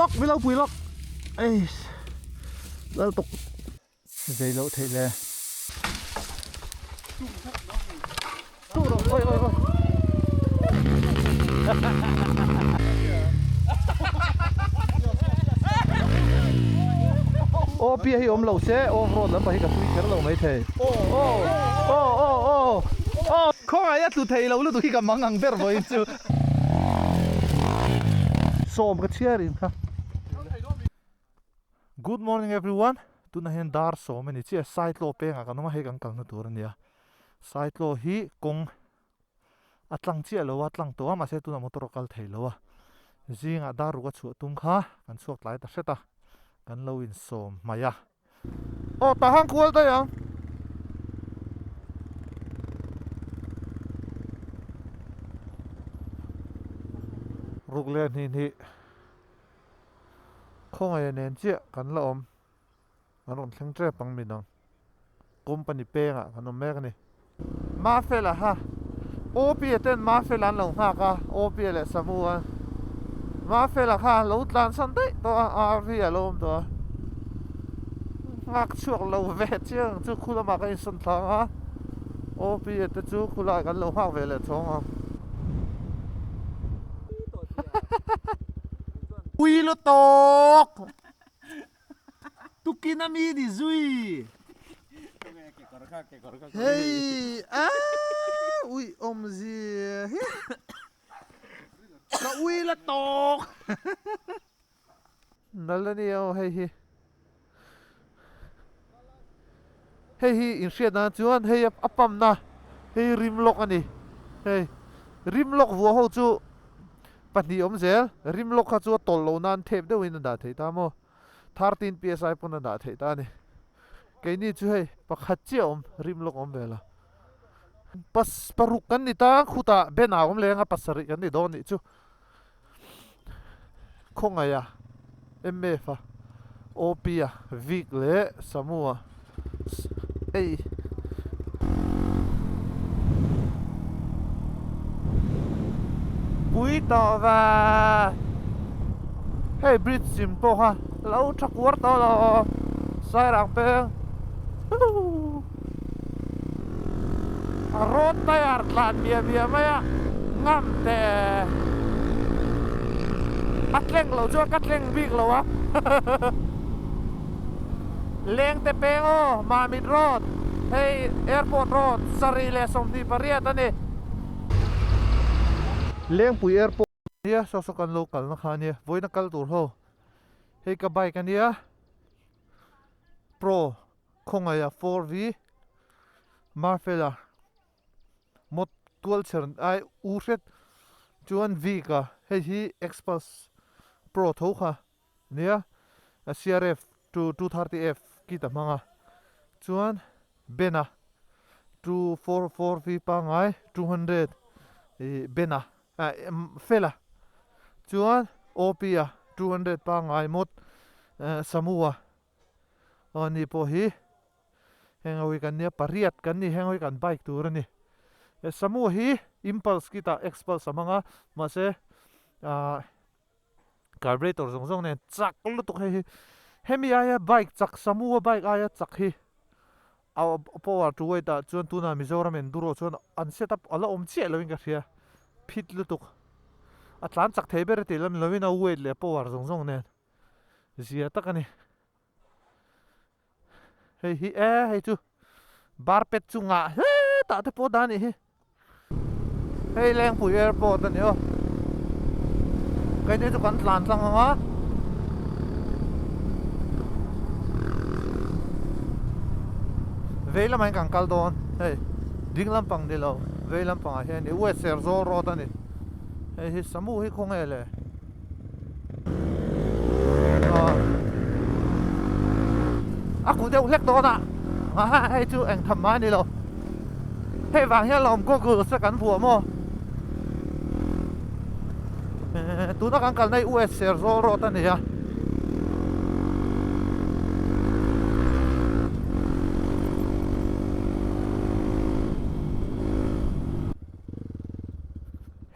lawk min lo pui lawk eiss lal tawk zei loh theih le oi oi oi aw pia hi awm lo se off road lampang hi ka tui kher lo maithei aw aw aw aw aw khawngaih a tlu thei lo lutuk hi ka mang ang ber vawiin chu. Sawm ka chhiar in kha. Good morning everyone. Tunah hian dar sawm a ni chiah Saitlaw pengah kan awm a hei kan kalna tur a nia. Saitlaw hi kawng a tlang chiah lo a tlang tawh a mahse tunah motor a kal thei lo a. Zingah dar ruk a chhuah tum kha kan chhuak tlai ta hret a kan lo insawm hmaih a. Aw tah hang kual daih ang. Ruk leh hnih hnih khawngaih nen chiah kan la awm an rawn thleng tep ang midang company pengah kan awm mek a ni. Mafela ha Opia ten Mafela an lo nghak a Opia leh Samu a Mafela kha lo tlan san daih tawh a RV a lo awm tawh a nghak chhuak lo ve chiang chu khu lamah ka insawn thlang a Opia te chu khulai kan lo nghak ve leh chhawng ang. Ui lutuk! Tukin a mi ni zui. Hei a ui awm zia hi. Ka ui la tawk. Nal a nia aw hei hi. Hei hi inhriat nan chuan hei a pump na hei rim lawk a ni. Hei rim lawk vuah ho chu pahnih awm zel. Rim lawk kha chu a tawlh loh nan thep deuhin a dah theih ta maw. 13 psi pawn a dah theih ta a ni. Keini chu hei pakhat chiah awm rim lawk awm ve la. Pas paruk kan ni ta khutah Ben a awm leng a pasarih kan ni dawn nih chu. Khawngaih a, MF a, OP a, Vic leh Samu a ei. Pui tawh va hei bridge chim pawh kha lo tha kuar tawh lo Sairang peng a road tyre tlan miah miah mai a ngam teh a tleng loh chuan ka tleng bik lo a Lengte peng aw Mamit road hei airport road sarih leh 28 a ni. Lengpui airport ania saw saw kan lo kalna kha ania vawiina kal tur ho hei ka bike ania pro khawngaih a 4v Marfela mot tual chher ai u hret chuan v ka hei hi Xpulse pro tho kha nia CRF 230F kit a hmang a chuan Ben-a 244V pangngai 200 ih Ben-a ah Fela chuan OP-a 200 pangngai mawt Samu-a aw ani pawh hi heng ho hi kan nia pariat kan ni heng ho hi kan bike tur a ni Samu-a hi Impulse kit ah Xpulse a hmang a mahse ah. Carburetor zawng zawng nen chak lutuk hei hi hemi aia bike chak Samu a bike aia chak hi a power to weight ah chuan tunah Mizoram enduro chuan an set up a la awm chiah lo in ka hria phit lutuk a tlan chak thei ber a tih lam lo in a weight leh power zawng zawng nen zia tak a ni hei hi e hei chu bar pet chu ngah hle tah te pawh dan nih hi hei Lengpui airport a ni aw keini chu kan tlan tlang ang a vei lamah hian kan kal dawn hei ding lampang ni lo vei lampangah hian a ni west Serzawl road a ni hei hi Samu hi khawnge le. A kuh deuh hlek dawn a hei chu eng tham mai a ni lo hei vang hian lawm goggles a kan vuah maw tuna kan kalna hi US Serzawl road a ni a.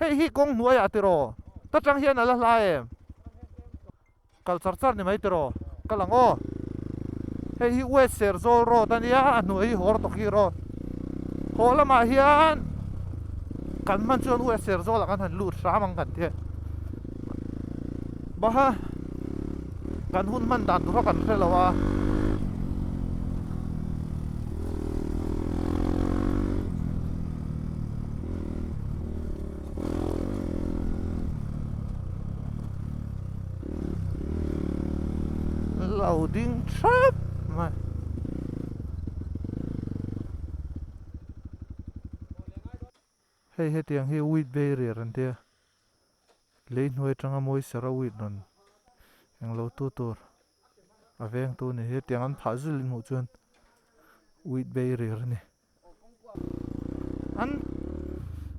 Hei hi kawng hnuaiah tiraw? Ta tang hian a la hla em? Kal char char ni mai tiraw? Kal ang aw. Hei hi West Serzawl Road a nia, a hnuai hi Hortoki Road. Haw lamah hian kan hman chuan West Serzawl ah kan han lut hram ang kan ti a. Baha kan hun hman dan tur kha kan hre lo a. Lo ding thap mai. Hei hetiang hi wheat barrier an tia lei hnuai atanga moisture a wheat rawn englo tu tur a veng tu ni hetiang an phah zul in hmuh chuan wheat barrier a ni. An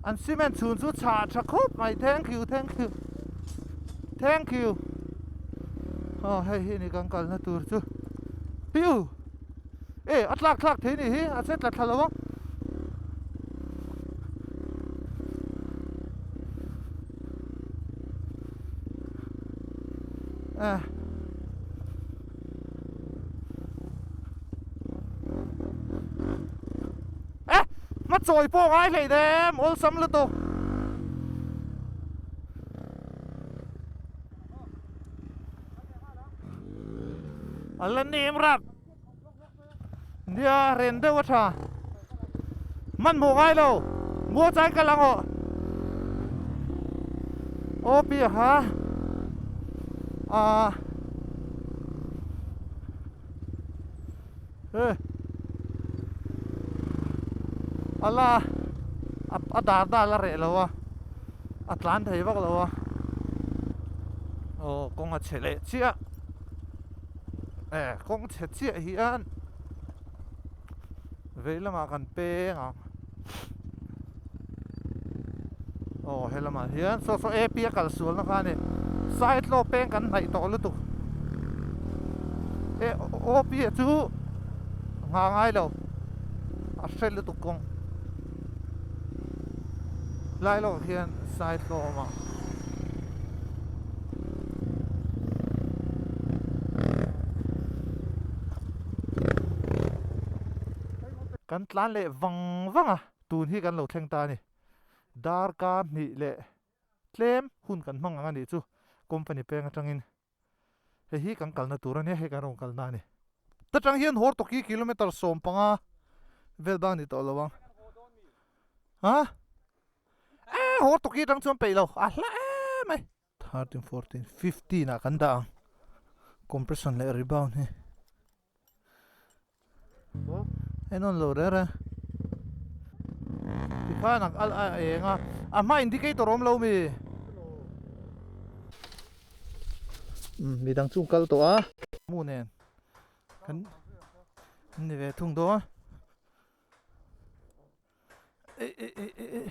an cement chhun chu chhah tha khawp mai thank you thank you thank you aw hei hi ni kan kalna tur chu piu e a tlak thlak thei ni hi a che tla thla lo ang eh Eh, hma chawi pawh ngai hlei nem, awlsam lutuk. A la nem rap. Nia, ren deuh a tha. Hmanhmawh ngai lo, mual chai kal ang aw. Aw pi a ha. Ah. He. Ala a dar dal a reh lo a. A tlan thei vak lo a. Aw kawng a chhe leh chiah. Eh kawng chhe chiah hian vei lamah kan peng ang aw he lamah hian saw saw A P a kal sual na kha a ni side law peng kan hnaih tawh lutuk e O P a chu nghah ngai lo a hre lutuk kawng lai lawkah khian side law a awm ang. Kan tlan leh vang vang a, tun hi kan lo thleng ta a ni. Darkar hnih leh tlem hun kan hmang ang a nih chu company peng atangin hei hi kan kalna tur a nia, hei kan rawn kalna a ni. Ta tang hian hawr tawki kilometer 15 vel bang ni tawh lo ang. Ha? E hawr tawki atang chuan peih lo, a hla em mai. 13, 14, 15 ah kan dah ang compression leh rebound hi en awn lo rere tikhan a a eng a a hma indicator awm lo mi um midang chu kal tawh a mu nen kan ni ve thung dawn Ei ei ei ei ei.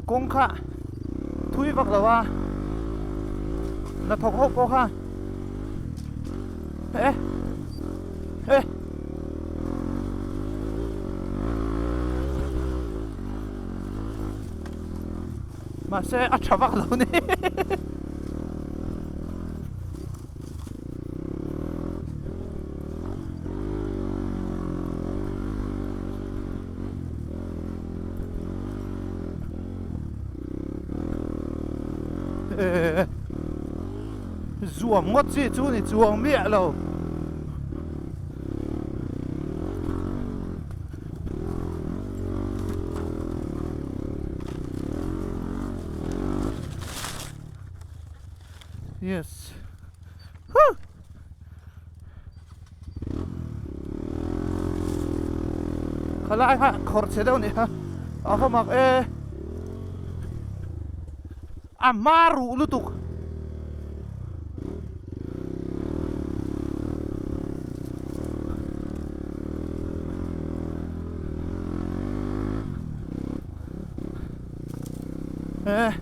Kawng kha thui vak lo a hnathawk ho pawh kha eh eh Mahse a tha vak lo ni. Zuam ngawt chi chu ni chuang miah lo. Yes. Huh. Khalai kha khawr chhe deuh ni ha. A va mak e. A hma ruh lutuk. Eh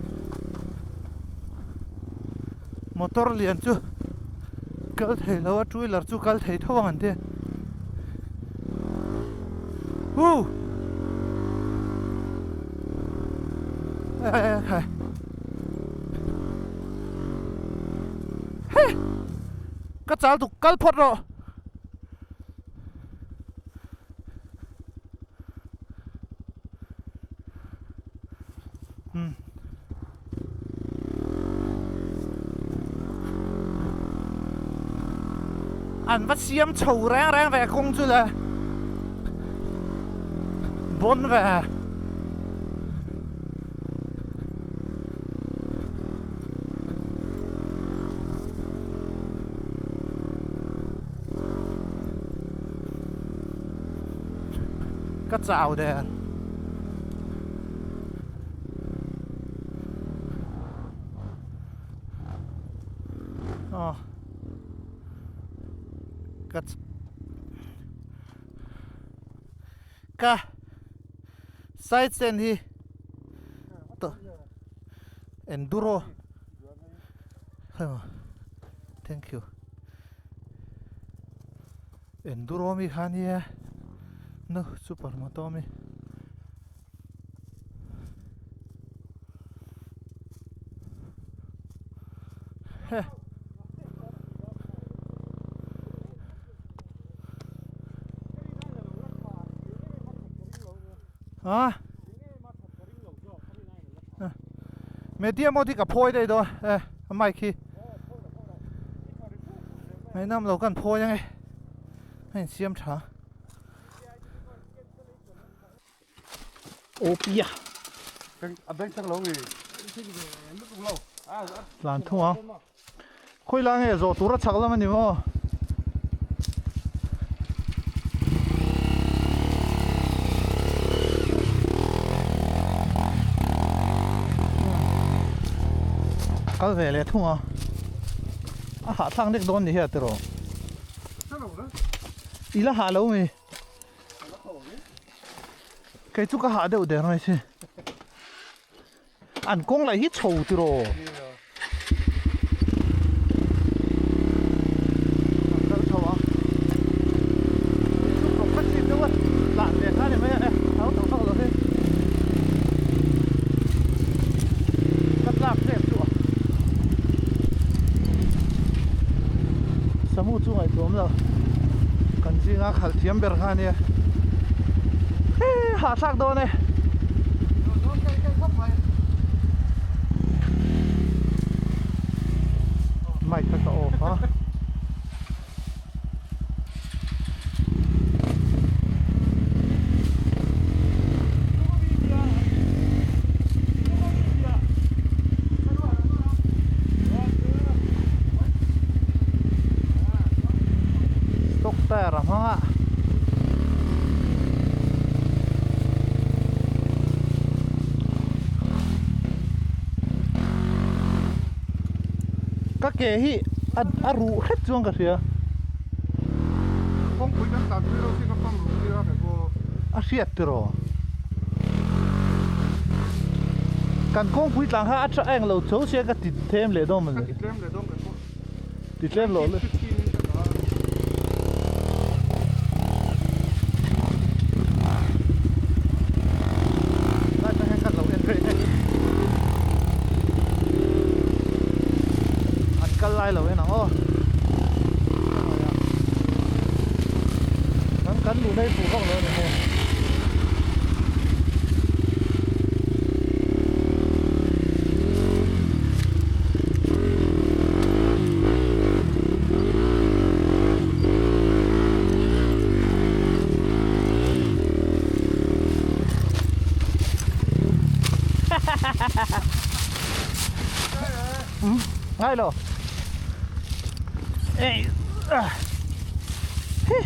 motor lian chu kal thei lo a two wheeler chu kal thei tho ang an ti hu. Khai. He! Ka chal tuk kal phawt rawh. Hmm. An va siam chho reng reng ve kawng chu le bawn ve. Ka chau der. Aw ka ka side stand hi enduro thank you enduro mi kha nia no super moto mi. He. Ha. Media maw thi ka phawi daih dawn e a mic hi. Ngaihnam lo kan phawi ange. A insiam tha. Opia tlan thung ang khawi lai nge zawh tur a chhak lam a ni maw kal ve leh thung a a hahthlak nek dawn ni hi a tiraw i la hah lo mi. Kei chu ka hah deuh der mai si. An kawng laih hi chho tiraw. Kal chho a. Chu kawng ka chhin deuh a. Tlan ve kha ni mai a e. Hau tak vak lo hi. Ka tlak hrep chu a. Samu chu ngaihtuah awm lo. Kan zinga khalh thiam ber kha ania. He hahthlak dawn e. Mic kha ka off a. Stock tire a hmang a. Ka ke hi a ruh hret chuan ka hria. Kawngpui kan tan pui lo chi ka fang ruh tir a kei pawh. A hriat tiraw. Kan kawngpui tlang kha a tha eng lo tho sia ka ti tlem leh dawn mawni. Ka ti tlem leh dawn kei pawh. Ti tlem loh le. Lai tang hian khat lo en rei hle. An kal lai lo en ang aw. Kan kan luh na hi fuh vak lo a ni maw. Ngai lo. Ei. Hi.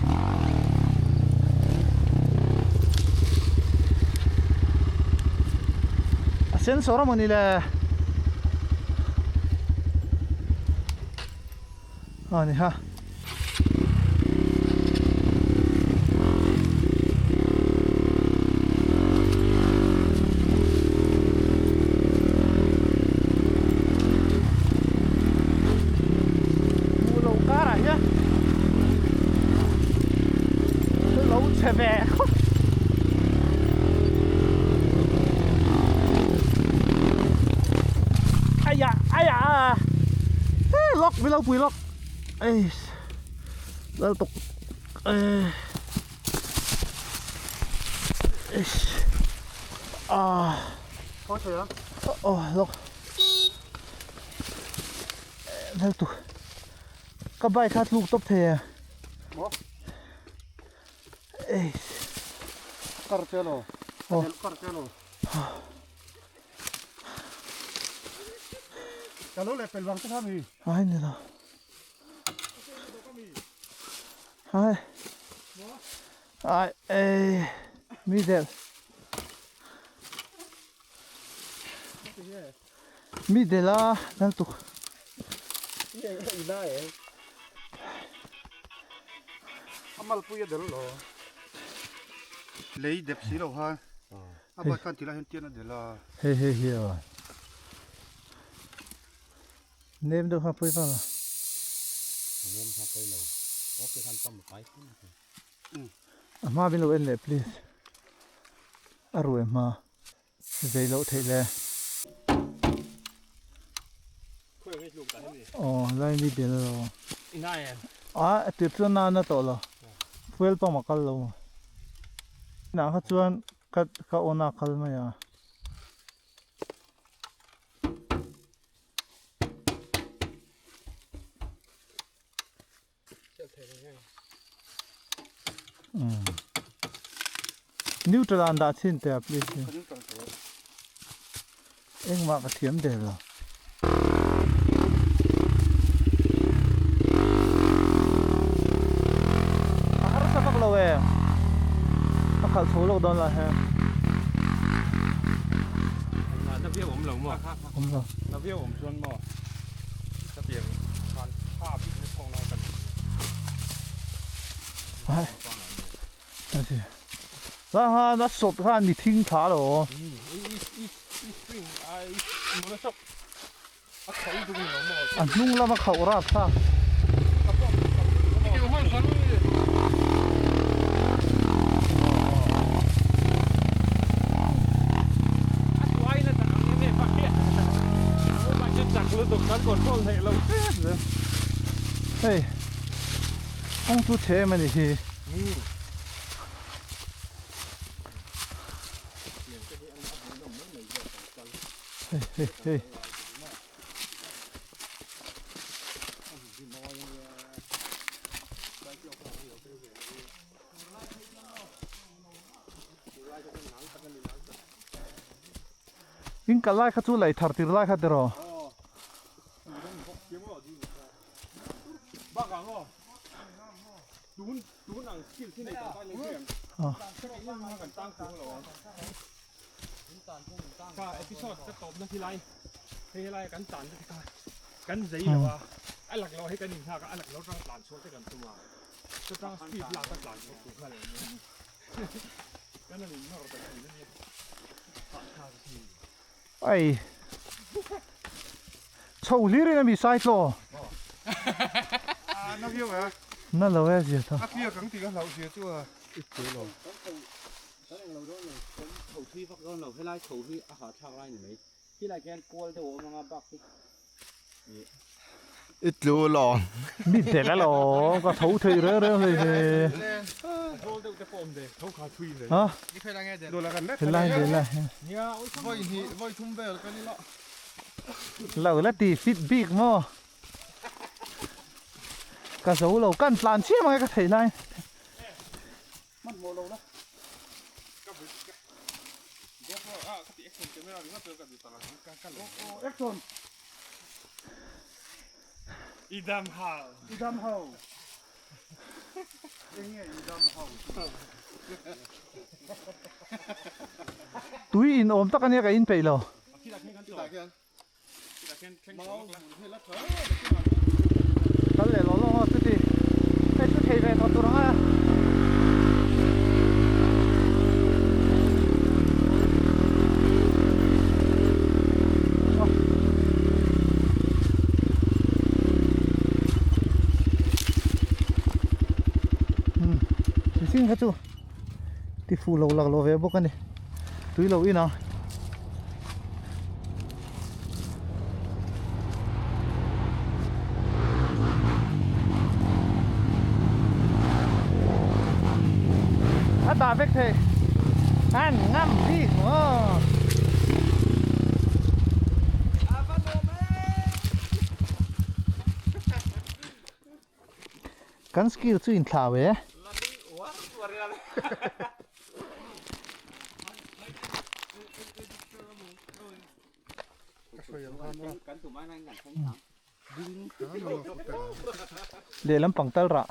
A sensor a mawni le. A ni ha. Hmuh loh karah hian lo chhe ve khawp. Lawk min lo pui lawk. Eiss. Lal tuk. Eiss. Ah. Khaw thei a. Aw lawk. Lal tuk. Ka bike kha tluk tawp thei e. Maw? Eiss. Kar che lo. Aw. Kar che lo. Ka lo leh pel vang te kha mi. Ai ni lo. Ai. Ai ei mi del. Mi del a nal tuk. Amal pui a del lo. Lei dep si lo ha. A bike khan tilai hian tian a del a. Hei hei hi a nem deuh kha pawi vang a. A nem kha pawi lo. Ok khan pump a pai thin a. A hma min lo en leh please. A ruai hma zei loh theih le. Aw lai mi del lo. A tir chuan na na tawh lo. Fuel pump a kal lo. Nah kha chuan ka ka on a kal mai a. Neutral an dah chhin teh a please. Engmah ka thiam der lo. A harsa vak lo e. A khalh chho lawk dawn lah he. Na viau awm lo maw? Awm lo. Na viau awm chuan maw? Ka piang khan tha bik na chhawng lai ka ni. Ai. La ha na sawt khan mi thing tha lo. A hnung lama khauh rap kha. Hei kawng chu chhe em a ni hi. Hei hei hei. In kal lai kha chu lei thar tir lai kha tiraw. Ai chho hlir in ami sai tlaw na lo e zia tha Kan englo dawn lo, kan chho thui vak dawn lo, helai chho hi a hahthlak lai ni mai, khilai khian kual deuh a awm anga bak hi ih. I tlu lawm. Mi tel alawm ka tho thei reng reng hlei hle. Thawl deuh te pawh awm ve, tho kha thui ve. Ha? Helai helai. Vawi hnih vawi thum vel kan ila. Lo la ti fit bik maw? Ka zo lo kan tlan chiam ang e ka thei lai. Hmanhmawh lo la. Action. I dam hau. I dam hau. Enge i dam hau. Tui in awm tak ania ka in peih lo. Kal leh lawh lawh a chuti hei chu thei ve tawh tur ang a. Mihring kha chu ti fuh lo lak lo ve bawk a ni tui lo in ang. A dah vek thei. An ngam bik maw. Kan skill chu inthlau e. Lehlam pang tal rah.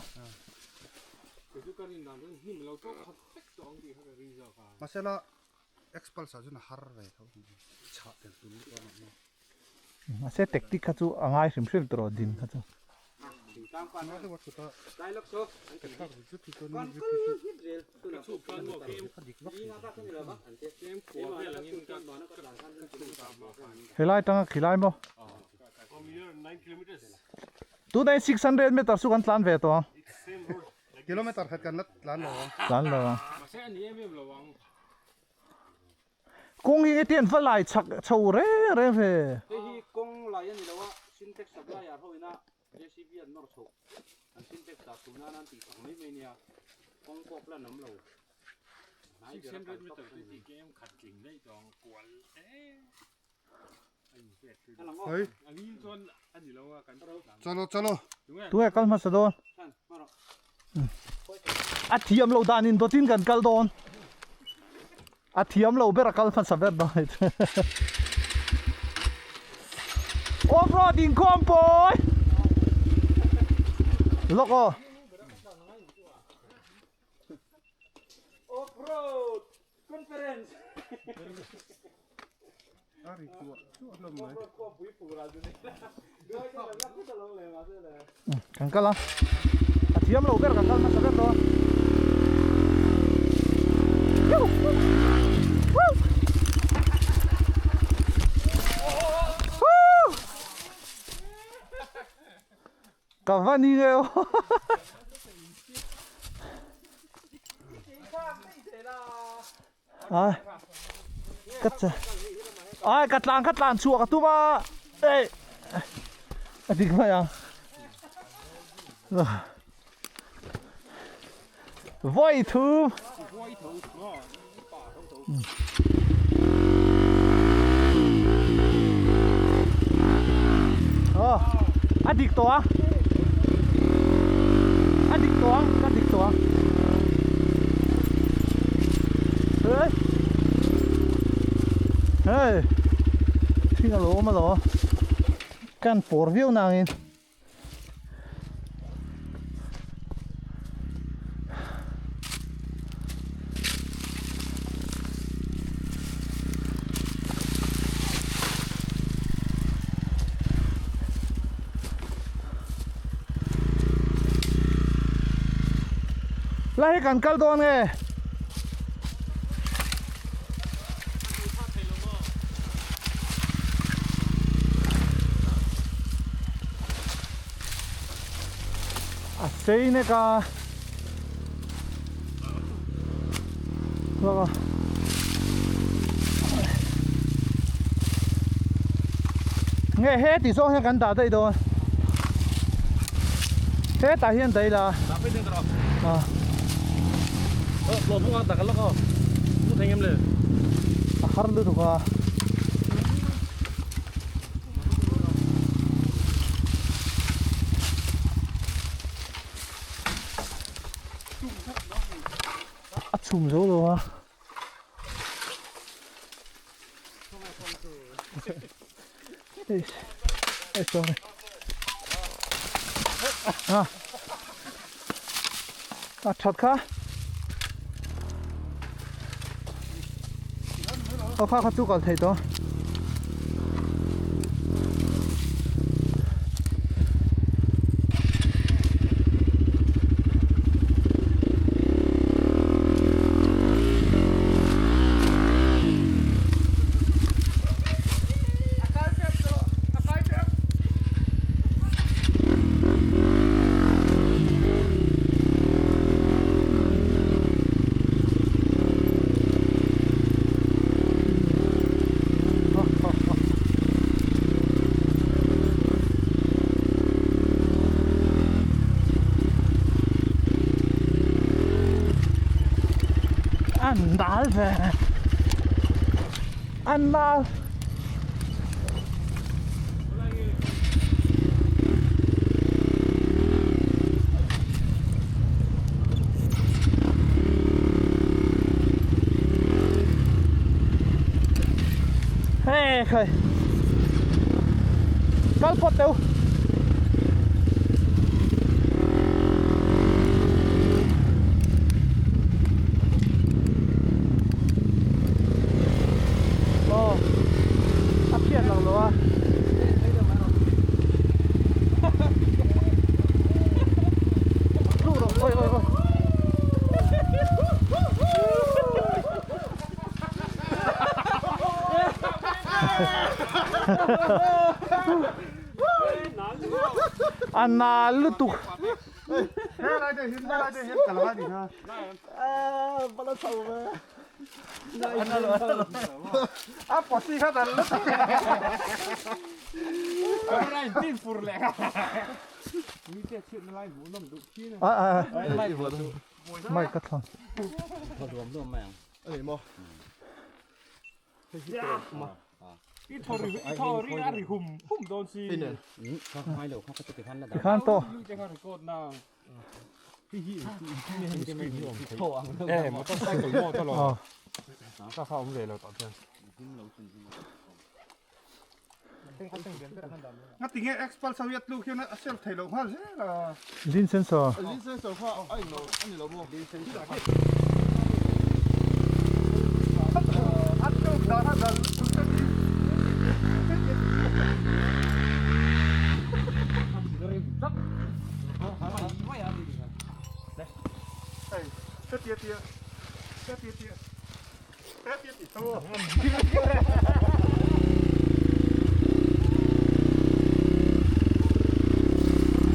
Mahse tactic kha chu a ngai hrim hrim tawh din kha chu. Helai tanga khilai maw? Tunah 600 meter chu kan tlan ve tawh ang. Kilometer khat kan la tlan lo ang. Tlan lo ang. Kawng hi engtin va lai chak chho reng reng ve. Hei hi kawng lai a ni lo a, Sintex supplier ho ina JCB an nawr chhoh. An Sintex dah chho nan an tih chak mai mai nia, kawng pawh plan awm lo. Hnai ber a kal tawp a ni. Hei. Chalo chalo. Tunge kal hmasa dawn? A thiam lo dan in dawtin kan kal dawn. A thiam lo ber a kal hmasa ber dawn hei chu. Off road inkhawm pawi. Lawk aw. Off road conference. A ri chuah chuah hlawm mai. Kan kal a, a thiam lo ber kan kal hmasa ber dawn. Ka va ni nge aw. Ai ka che ai ka tlan ka tlan chhuah ka tum a ei a dik mai ang vawi thum Ờ, a dik tawh a a dik tawh ang ka dik tawh ang hei hei thing a lo awm alawm kan pawr viau nangin Lai hi kan kal dawn nge? A sei nek a lawk a nge he ti zawng hian kan dah daih dawn hetah hian daih la a a har lutuk a. A chhum zo lo a. Ei sorry. A. A that kha. Aw kha kha chu kal thei tawh. An nal ve. An nal. Hey, khai. Kal phawt teu. Aw a phiat lo lo a. Tlu rawh oi oi oi. A nal lutuk. Mic ka thlawn. Tikhan tawh. Lin sensor.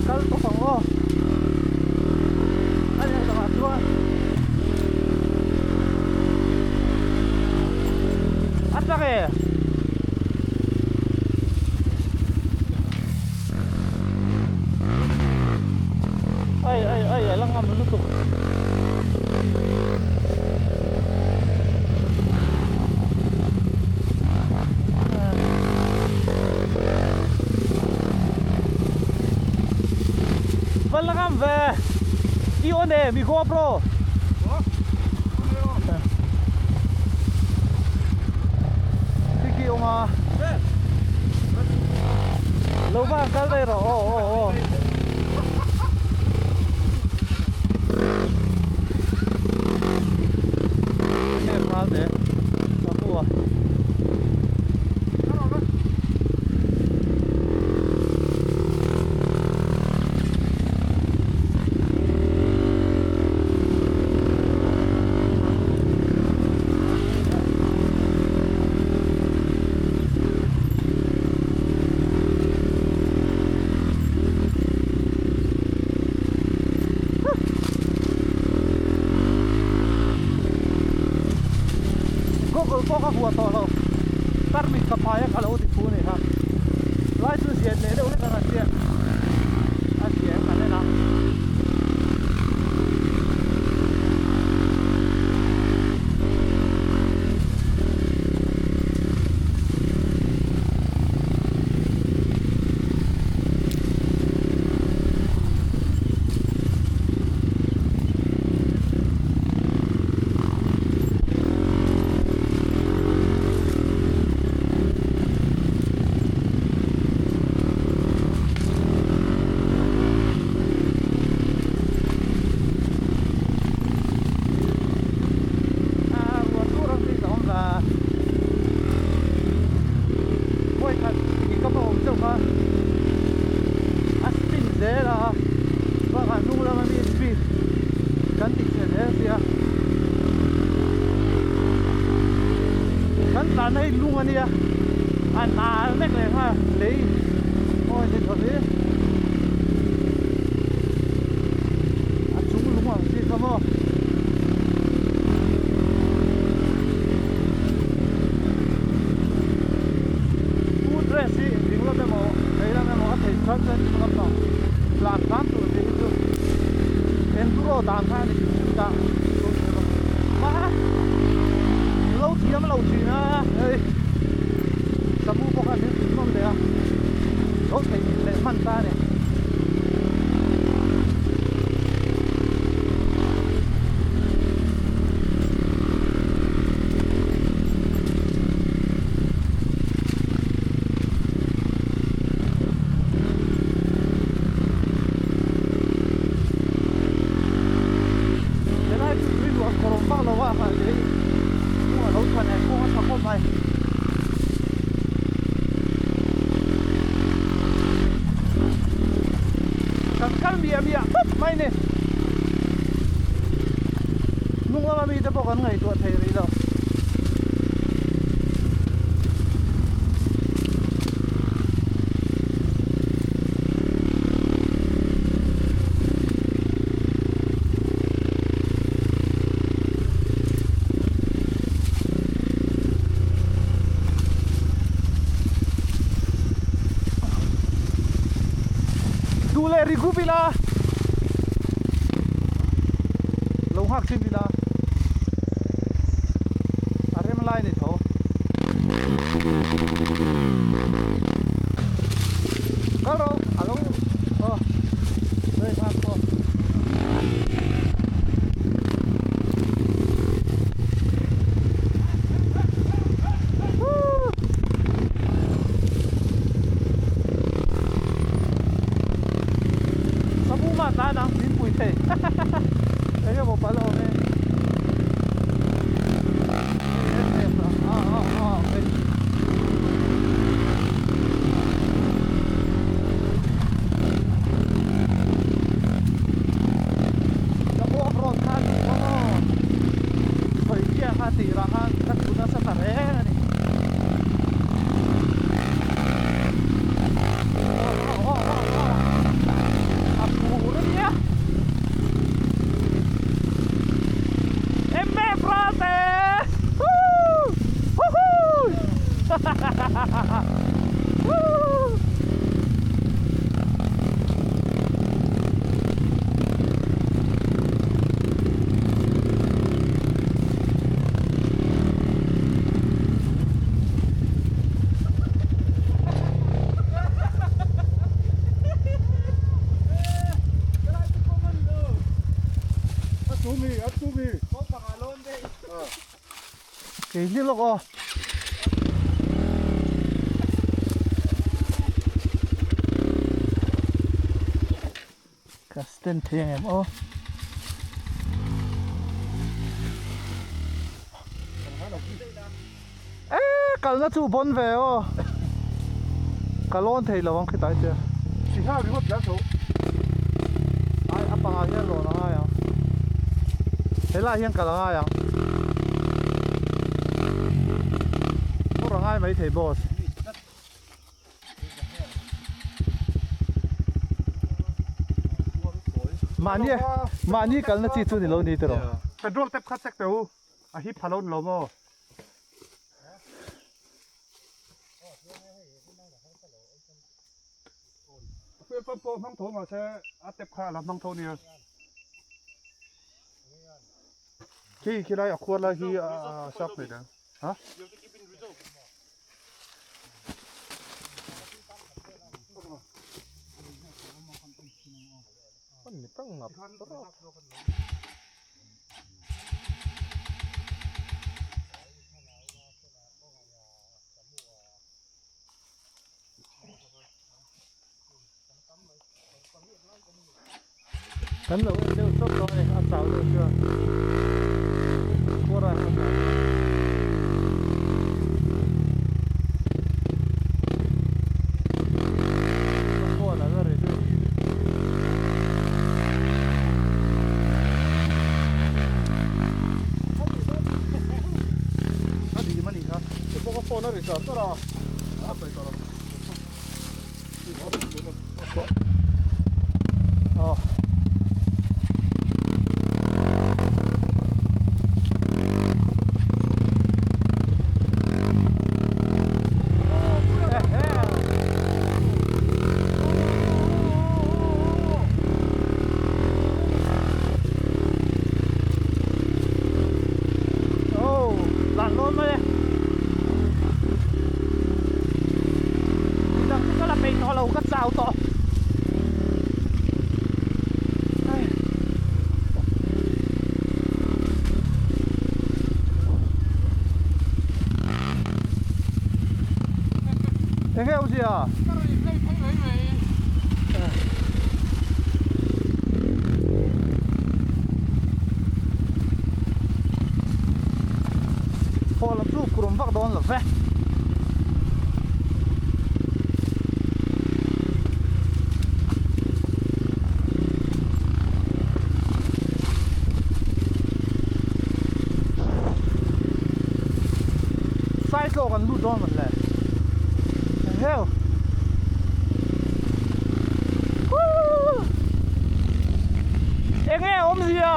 Kal tawp ang aw. A leh lamah chuan a chak e. Ai ai ai a la ngam lutuk. Va la ngam ve i on e mi GoPro Tiki awm a lo va kal daih rawh aw aw aw. Google pawh ka huah tawh lo tarmit ka phai a ka lo ti thu a ni kha lai chu zian leh deuh hlek ang an tia a zian kan en a. A spin zel a bakah hnung lama mi speed kan ti chhe zel sia kan tlanna hi lung a nia a nal mek leh nghal lei mawi ni tho hi a chung lung ang chi kha maw. Pu dress hi ding lam emaw lei lam emaw a thei chuan chuan ding lampang tlan hram tur tih hi chu enduro dan kha a ni hrim hrim ta. mi te pawh kan ngaihtuah thei rih lo. Duh leh ri gup ila lo nghak chhin ila a rem lai ni tho. Kal rawh a lo aw hei nghak pawh. Samu mah tan ang min pui thei eng emaw pal awm e Ka off road kha a tih bawk aw sawi chiah kha tirah khan ka tlu nasa ta reng a ni. A phur a nia. MF Ralte! Woo! Woohoo! Woo! Kei hi lawk aw. Ka stand thei ang em aw. E kalna chu bon ve aw. Ka lawn thei lo ang khitai che. Singha ringawt la tho. Ai a pangah hian lawn a ngai ang. Helaiah hian kal a ngai ang. Phur a ngai maithei boss. Mahni mahni kalna chi chu ni lo ni tiraw. Petrol tap kha check teh u, a hip pha lo ni lo maw? Fuel pump pawh hmang tho mahse a tap kha a la hmang tho nia. Khi khilai a khuar lai hi a sap hmel ang. Ha? Kan lo en deuh chawt dawn a ni a chau deuh chuan kawr a Ka phone a la ri zui. A dim a nih kha. He pawh ka phone a ri char char a. A sawi tawh lo. Aw. Oh, lan lawn mai e. Midang chu ka la peih tawh lo, ka chau tawh. Ai. Eng nge awmzia? Haw lam chu kurum vak dawn lo ve. tlawk an lut dawn mawn le. Heu. Enge awmzia?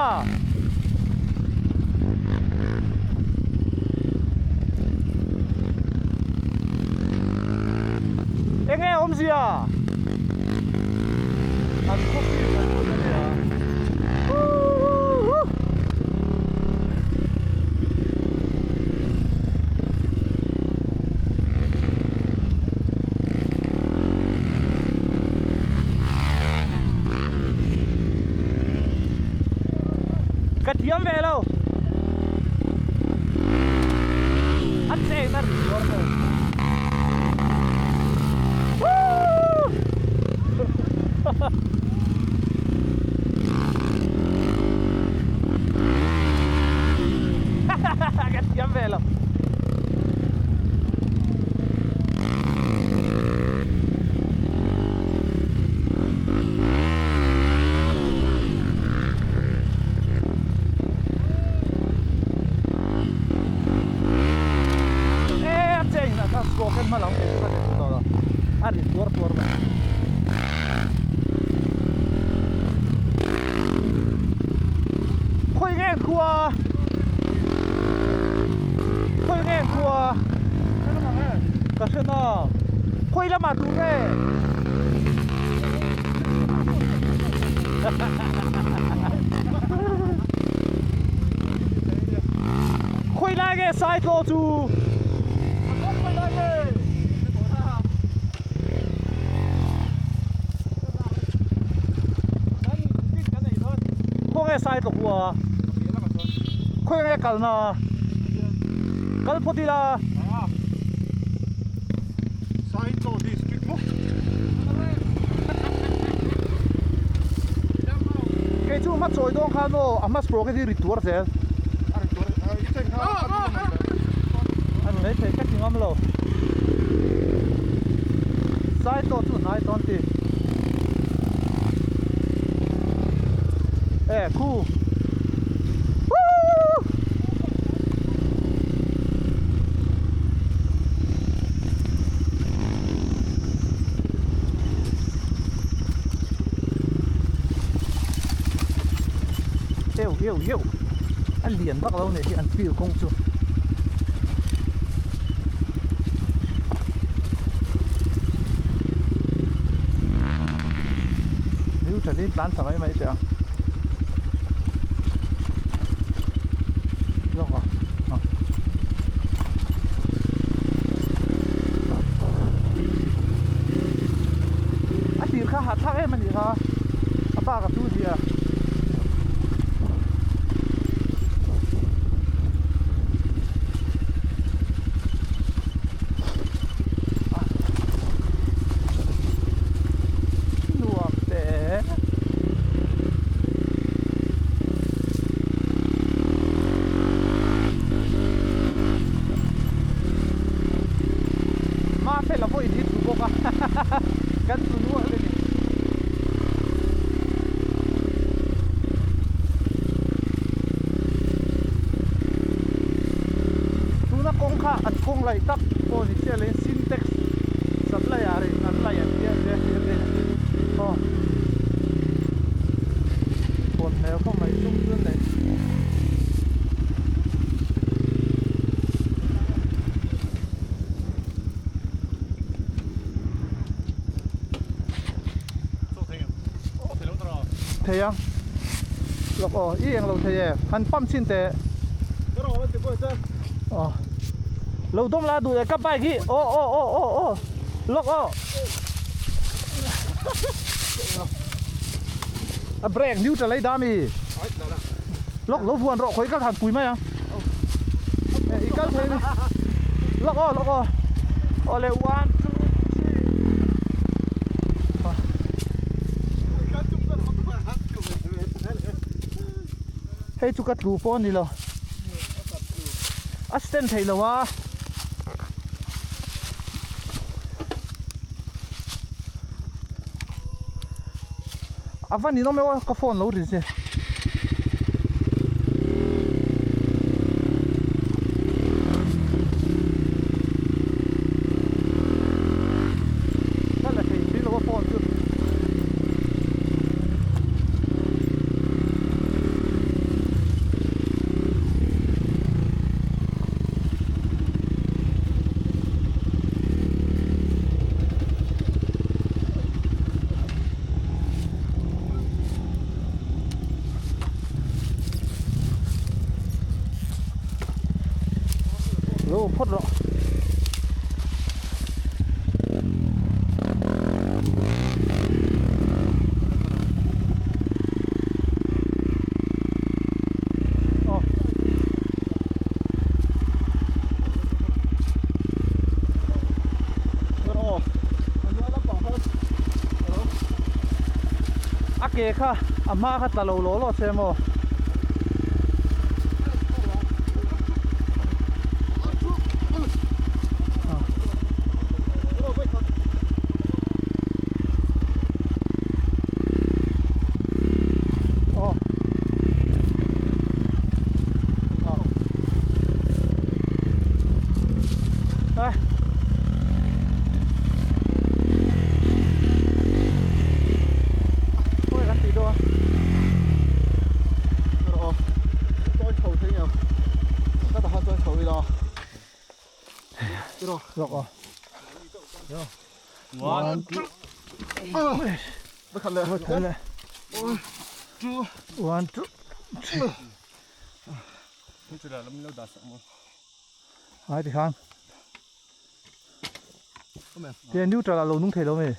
Enge awmzia? An khawpi kan lut a nia. Ka thiam ve lo. A cheng na ri tuar ko. Ka thiam ve lo. E a cheng na kha score khan hma lam ei chu ka ti tawh lo. A ri tuar tuar mai. Khawi nge khua? Khawi nge khua? Ka hre na. Khawi lamah tur nge? Khawi lai nge Saitlaw chu? Khawnge sai tlawk hua khawnge kalna kal phawt ila Saitlaw district maw kei chu hma chawi dawn khan aw a hma sprocket hi ri tuar zel a ni maithei ka ti ngam lo. Sai tawh chu hnai tawn ti. E khu. Woo! Eu eu eu. A lian vak lo nei hi an field kawng chu. Neutral in tlan thla mai mai teh ang lawk a a tir kha hahthlak em a nih kha a bak a chu zia. Nuam te. Ma fel a pawhin hi thu bawk a kan thu nual a ni. Tuna kawng kha an kawng laih tak pawh ni chiah leh Sintex supplier in an laih an tia tia tia te aw kawn hmel khawp mai sum chu an nei. Thei ang lawk aw i eng lo thei e han pump chhin teh aw lo dawm la duh leh ka bike hi aw aw aw aw aw lawk aw a brake neutral ei da mi lawk lo vuan rawh khawi kal han pui mai ang i kal thei ni lawk aw lawk aw aw le one two three hei chu ka tlu pawh a ni lo a stand thei lo a. A va ninawm emaw ka phone lo ri che. Lo awm phawt rawh. A ke kha a hma kha tla lo law law che maw? One, two, one, two, three. Ai ti khan. Te neutral a lo nung thei lo mai.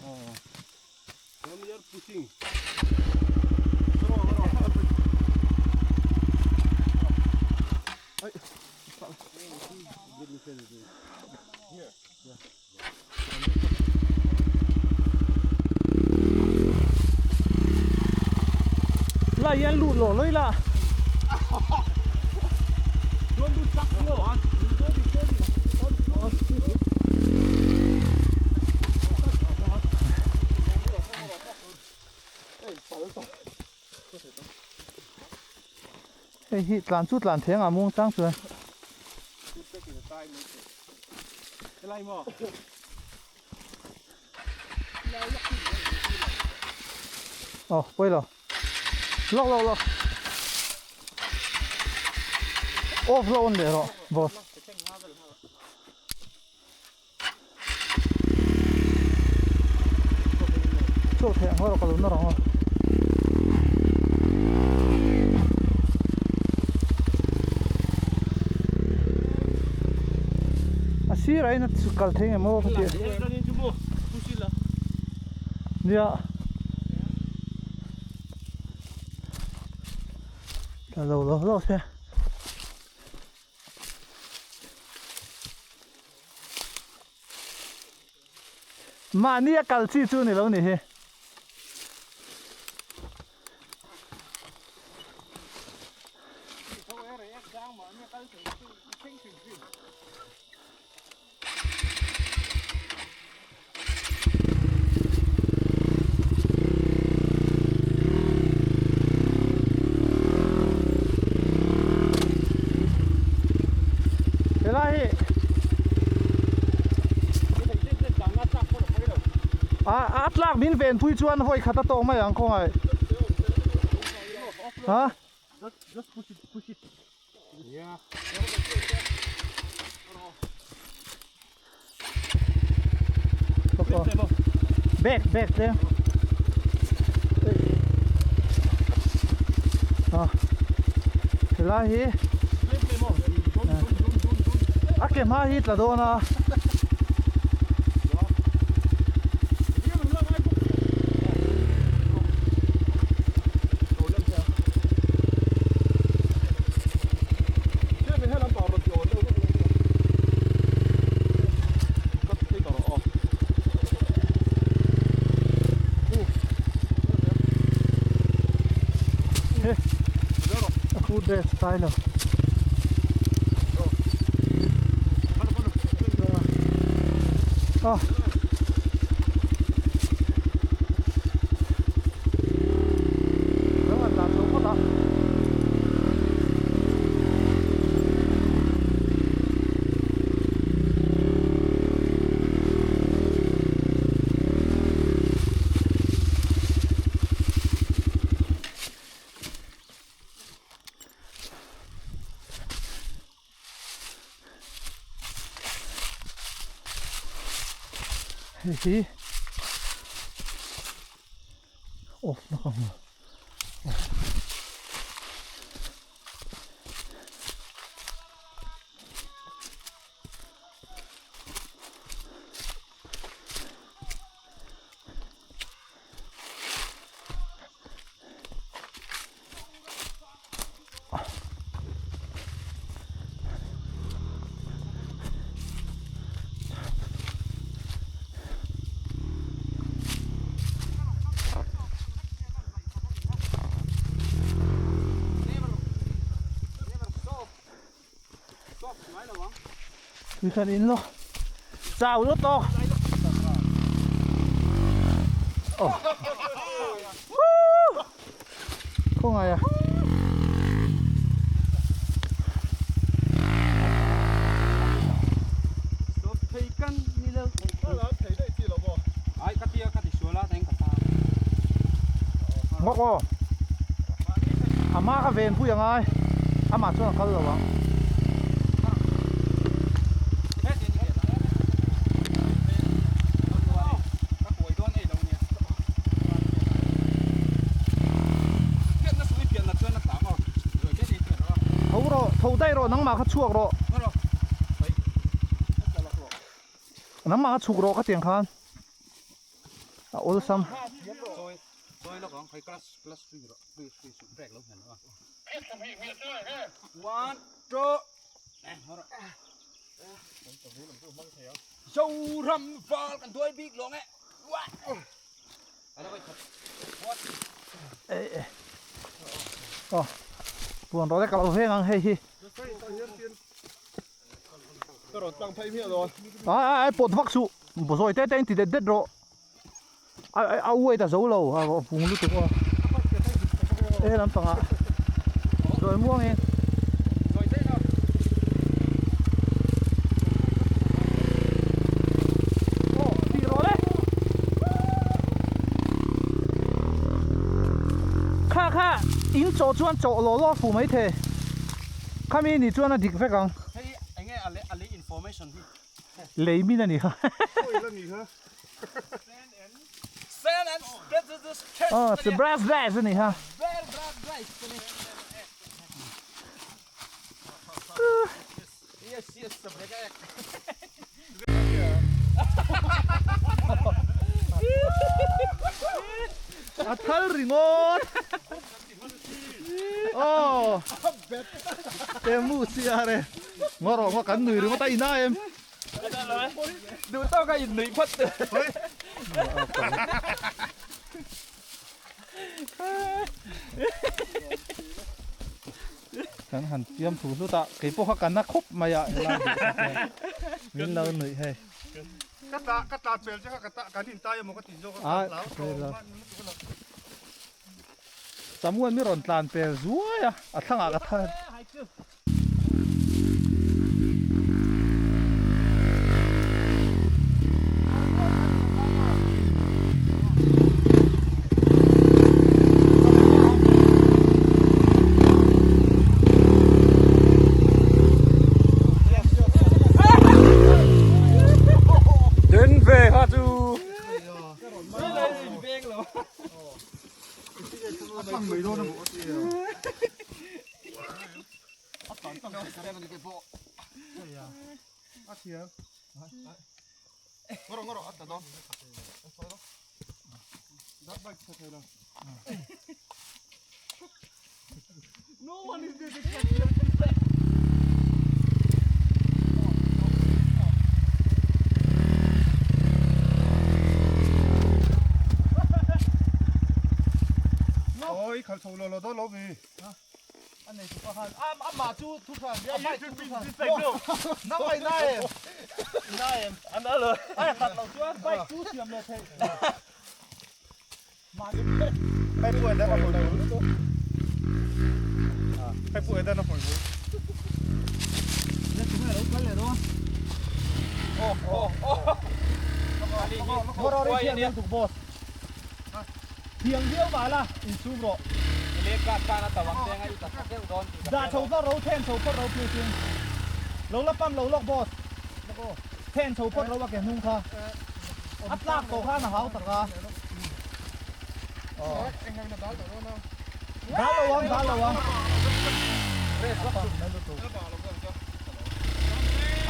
Lai hian lut lawh lawih la. Hei hi tlan chu tlan theng a muang chang chuan. Aw pawi lo. Lawk lawk lawk. Off lo on leh rawh boss. Chaw theh ang erawh ka lo nawr ang aw. A sirah in a kal thei ngem aw ka ti a. Nia. Tla lo lo lo se. Mahni a kal chi chu ni lo ni hi. Helai hi a a tlak min ven pui chuan vawi khat a tawk mai ang khawngaih ha Back back te a helai hi a ke hma hi tla dawn a. Style ah Hei hi off na ka hmu off. Tui khan in lo. Chau lut tawk. Oh. Woo! Khawngaih a. Ngawk aw. A hma kha ven pui a ngai. Amah chuan a kal lo ang. Tho rawh, tho daih rawh, nangmah kha chhuak rawh. Nangmah kha chhuk rawh ka tiang khan. A awlsam. Aw puan rawh te ka lo veng ang hei hi. Ai ai ai pawt vak suh zawi te te in ti det det rawh a uai ta zo lo a vung lutuk aw he lampangah zawi muangin. Kha kha in chaw chuan chaw law law fu mai thei khami ni chuan a dik vek ang. Hei enge a lei information hi. Lei min a ni kha. Aw brass brass a ni kha. A thal ringawt. Aw. Temu siar e. Ngaw rawh ngaw kan nui ringawt a ina em. Duh tawk a in nuih phawt. Kan han fiam thu hlut a, kei pawh kha ka na khawp mai a helai duh kha chuan min lo nuih hei. Ka tla ka tla pel che kha ka kan in tai emaw ka ti zawk a ka hlau tawh. Samuel mi rawn tlan pel zuai a, a thlangah ka thar. Den ve kha chu. Oi khal chho lo lo dawn lo mi. A nei tu pa khan a amah chu thu hran a bike chu thu hran nang mai na em na em an alo ai khat lo chuan bike chu siam leh thei Hei pu eden a hawi bul. Hei pu eden a hawi bul. Le tu nge lo kal leh dawn. Oh oh oh. Moro ri thiam hian tuk boss. Thiam viau mah la insum rawh. Dah chho phawt ro then chho phawt ro please in. Lo la pump lo lawk boss. Then chho phawt ro a ke hnung kha. A tlak tawh khan a hau tak a. Dal lo ang dal lo ang.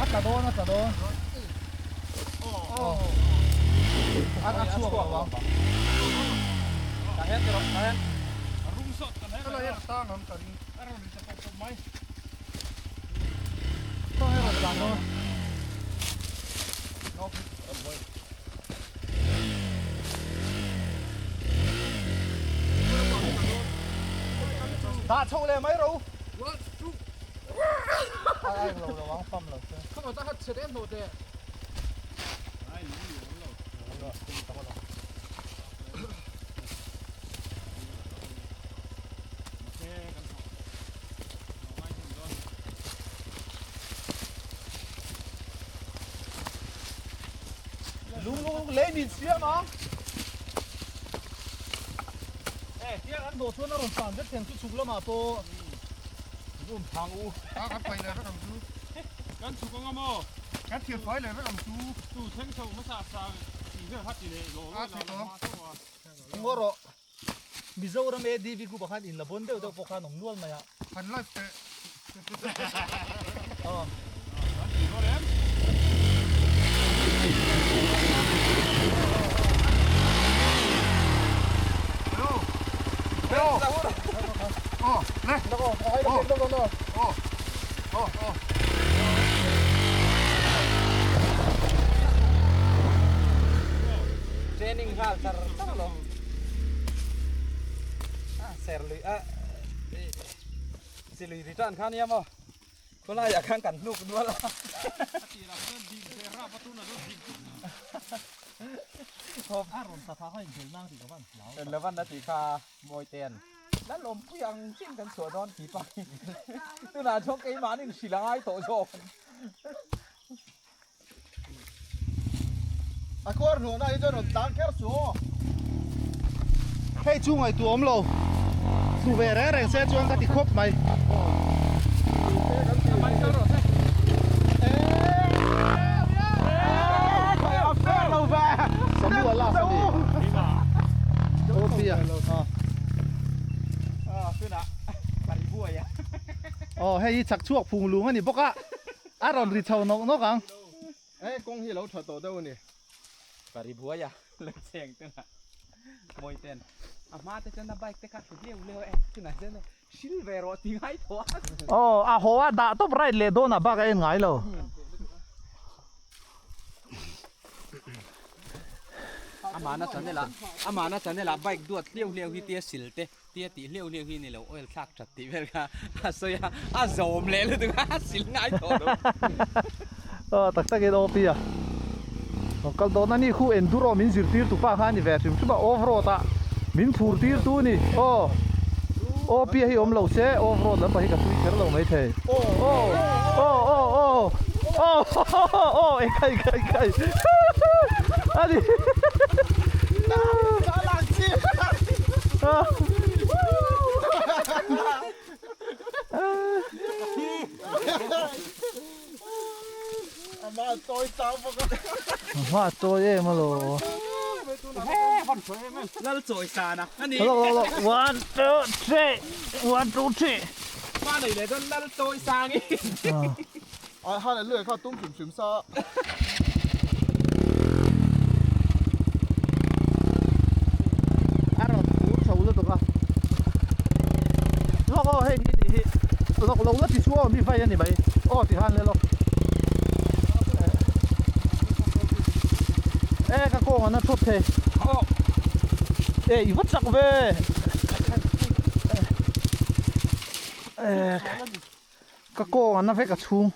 A tla dawn a tla dawn. A chhuak lo ang. Dah chho leh mai ro. A eng lo lo ang pam lo che. Khawmah ta kha chhe em hnawh teh. Ai lung ni awm lo. Mahse kan thawk lo ngai hmun dawn. Lung lung lei min siam ang. Eh, tiang an dawh chuan a rawn tan vek theng chu chhuk lamah pawh um thang u. A kan pai leh vek ang chu. Kan chhuk anga maw? Kan thir fai leh vek ang chu. Tu thleng chho hmasa sa tih vel kha ti leh lawh lawh la hma tho a. Ngaw rawh. Mizoram ADV group ah khan in la bawn deuh deuh pawh khan awm nual mai a. Han live teh. Aw. Kan ti dawn em? Hello. Hello. Aw, le. Aw. Aw, aw. Training nghal tar tar lo a ser lui a chi lui return kha nia maw khawlai ah khan kan hnuk nual a. A rawn ta tha kha inhel nang tih ka van hlau. Relevant a tih kha Mawitean la lawmpui ang chin kan chhuah dawn tih pa hi tunah chuan keimahni hrilh a ngai tawh zawk. A kawr hnuahna hi chuan rawn tlang kher suh aw. Hei chu ngaihtuah awm lo tlu ve reng reng se chuan ka ti khawp mai. Aw hei hi chak chhuak phung lung a ni bawk a. A rawn ri chho nawk nawk ang. E kawng hi a lo tha tawh deuh a ni. Ka ri buai a lo cheng te lah mawi ten a hma te chuan a bike te kha hru hleuh hleuh e tunah chuan sil ve rawh ti ngai tawh a. Aw a haw a dah tawp right leh dawn ah bak a en ngai lo. Amahna channel ah amahna channel ah bike duat hleuh hleuh hi tia sil te Tia tih hleuh hleuh hi ni lo oil thlak that tih vel kha a sawi a, a zawm leh lutuk a, a sil ngai tawh lo. Aw tak takin OP a rawn kal dawn a ni khu enduro min zirtir tu pa kha a ni ve hrim hrim a off road ah min phur tir tu a ni aw OP a hi awm lo se off road lampang hi ka tui kher lo maithei aw aw aw aw aw aw e kai kai kai a ni. Hma chawi em alo. Lal chawi sana ani. One two three one two three. Hma nei leh chuan lal chawi sang i. A han an luih kha tum hrim hrim sa. A rawn phur chho lutuk a. Lawk aw hei hi tih hi lawk lo la ti chu aw mi vai a ni mai aw ti han le lawk. E ka kawng an a thawt thei. E i va chak ve. E Ka kawng an na vek a chhung.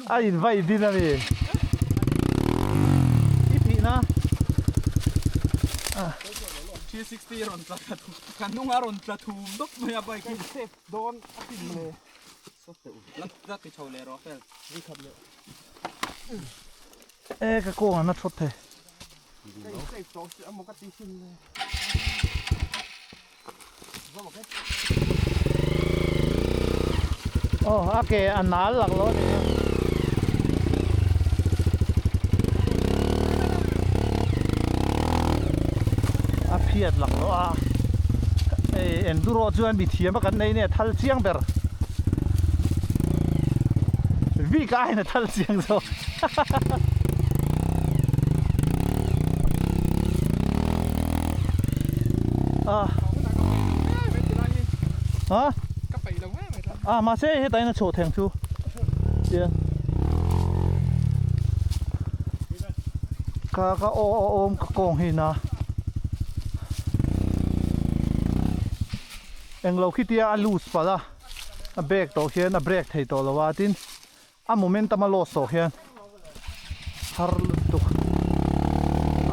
A in vai din a ni. I tih na. 360 rawn tla thla thum ka hnung a rawn tla thum dawp mai a bike hi safe dawn a tin le la la ti chho leh rawh fel ri khat leh e ka kawng an a thawt thei safe tawh si amaw ka ti sin le Aw a ke a nal lak lo a ni a. A phiat lak lo a. Hei enduro chuan mi thiam a kan nei nia thal chiang ber. Vik aiin a thal chiang zawk. Ah. Ha? Ka peih lo em. A mahse hetah hian a chhuah theng chu chian ka ka aw awm ka kawng hi na englo khitia a loose palh a a bag tawh khian a break thei tawh lo a tin A momentum a loss tawh hian har lutuk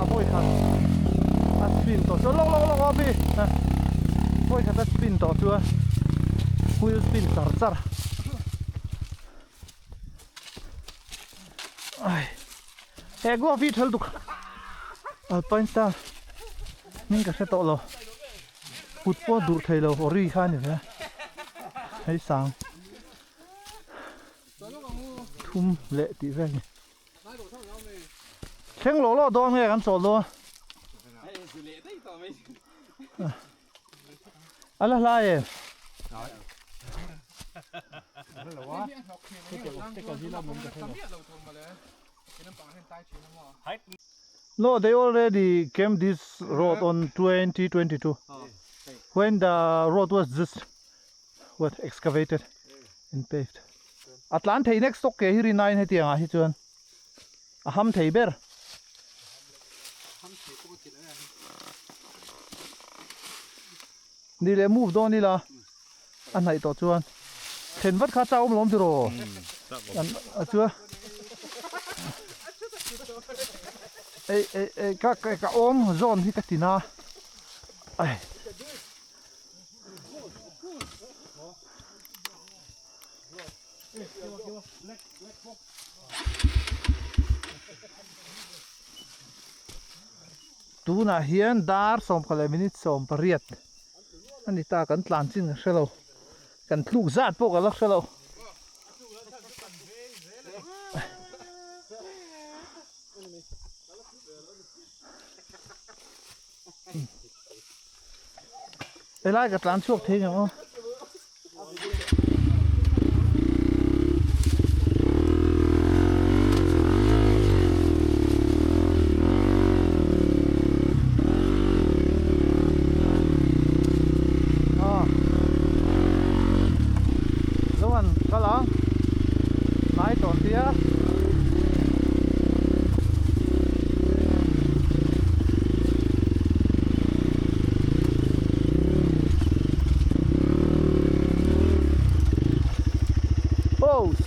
a vawi khat a spin tawh chuan lawk lawk lawk awm hi vawi khat a spin tawh chuan wheel spin char char ai he glove hi thal duk alpine star hming ka hre tawh lo kut pawh dur thei lo ori kha a ni ve hei sang. Thum leh tih vel ni. Thleng lawh lawh dawn nge kan chawl dawn. A la hlai em? No, they already came this road on 2022 when the road was just what excavated and paved a tlan thei next stock ke hi ri nine hetiang ah hi chuan a ham thei ber ni leh move dawn ila a hnaih tawh chuan thlen vat kha chak awm lawm tiraw a chuan ei ei ei ka ka awm zawn hi ka tin a ai. Tunah hian dar sawmkhat leh minute 18 a ni ta kan tlan chin ka hre lo kan tluk zat pawh ka la hre lo. Helai ka tlan chhuak thei ang aw. Ah. Zo an kal ang. Hnai tawn tia. Pose.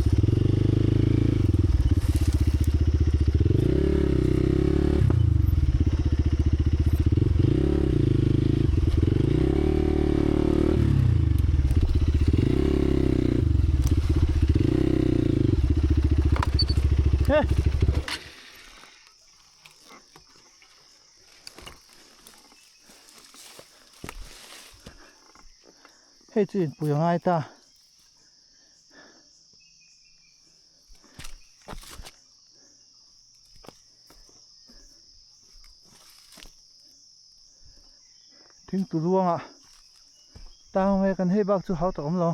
He. Hei chu inpui a ngai ta. Thingtu luangah tang ve kan hei bak chu hau tak awm lo.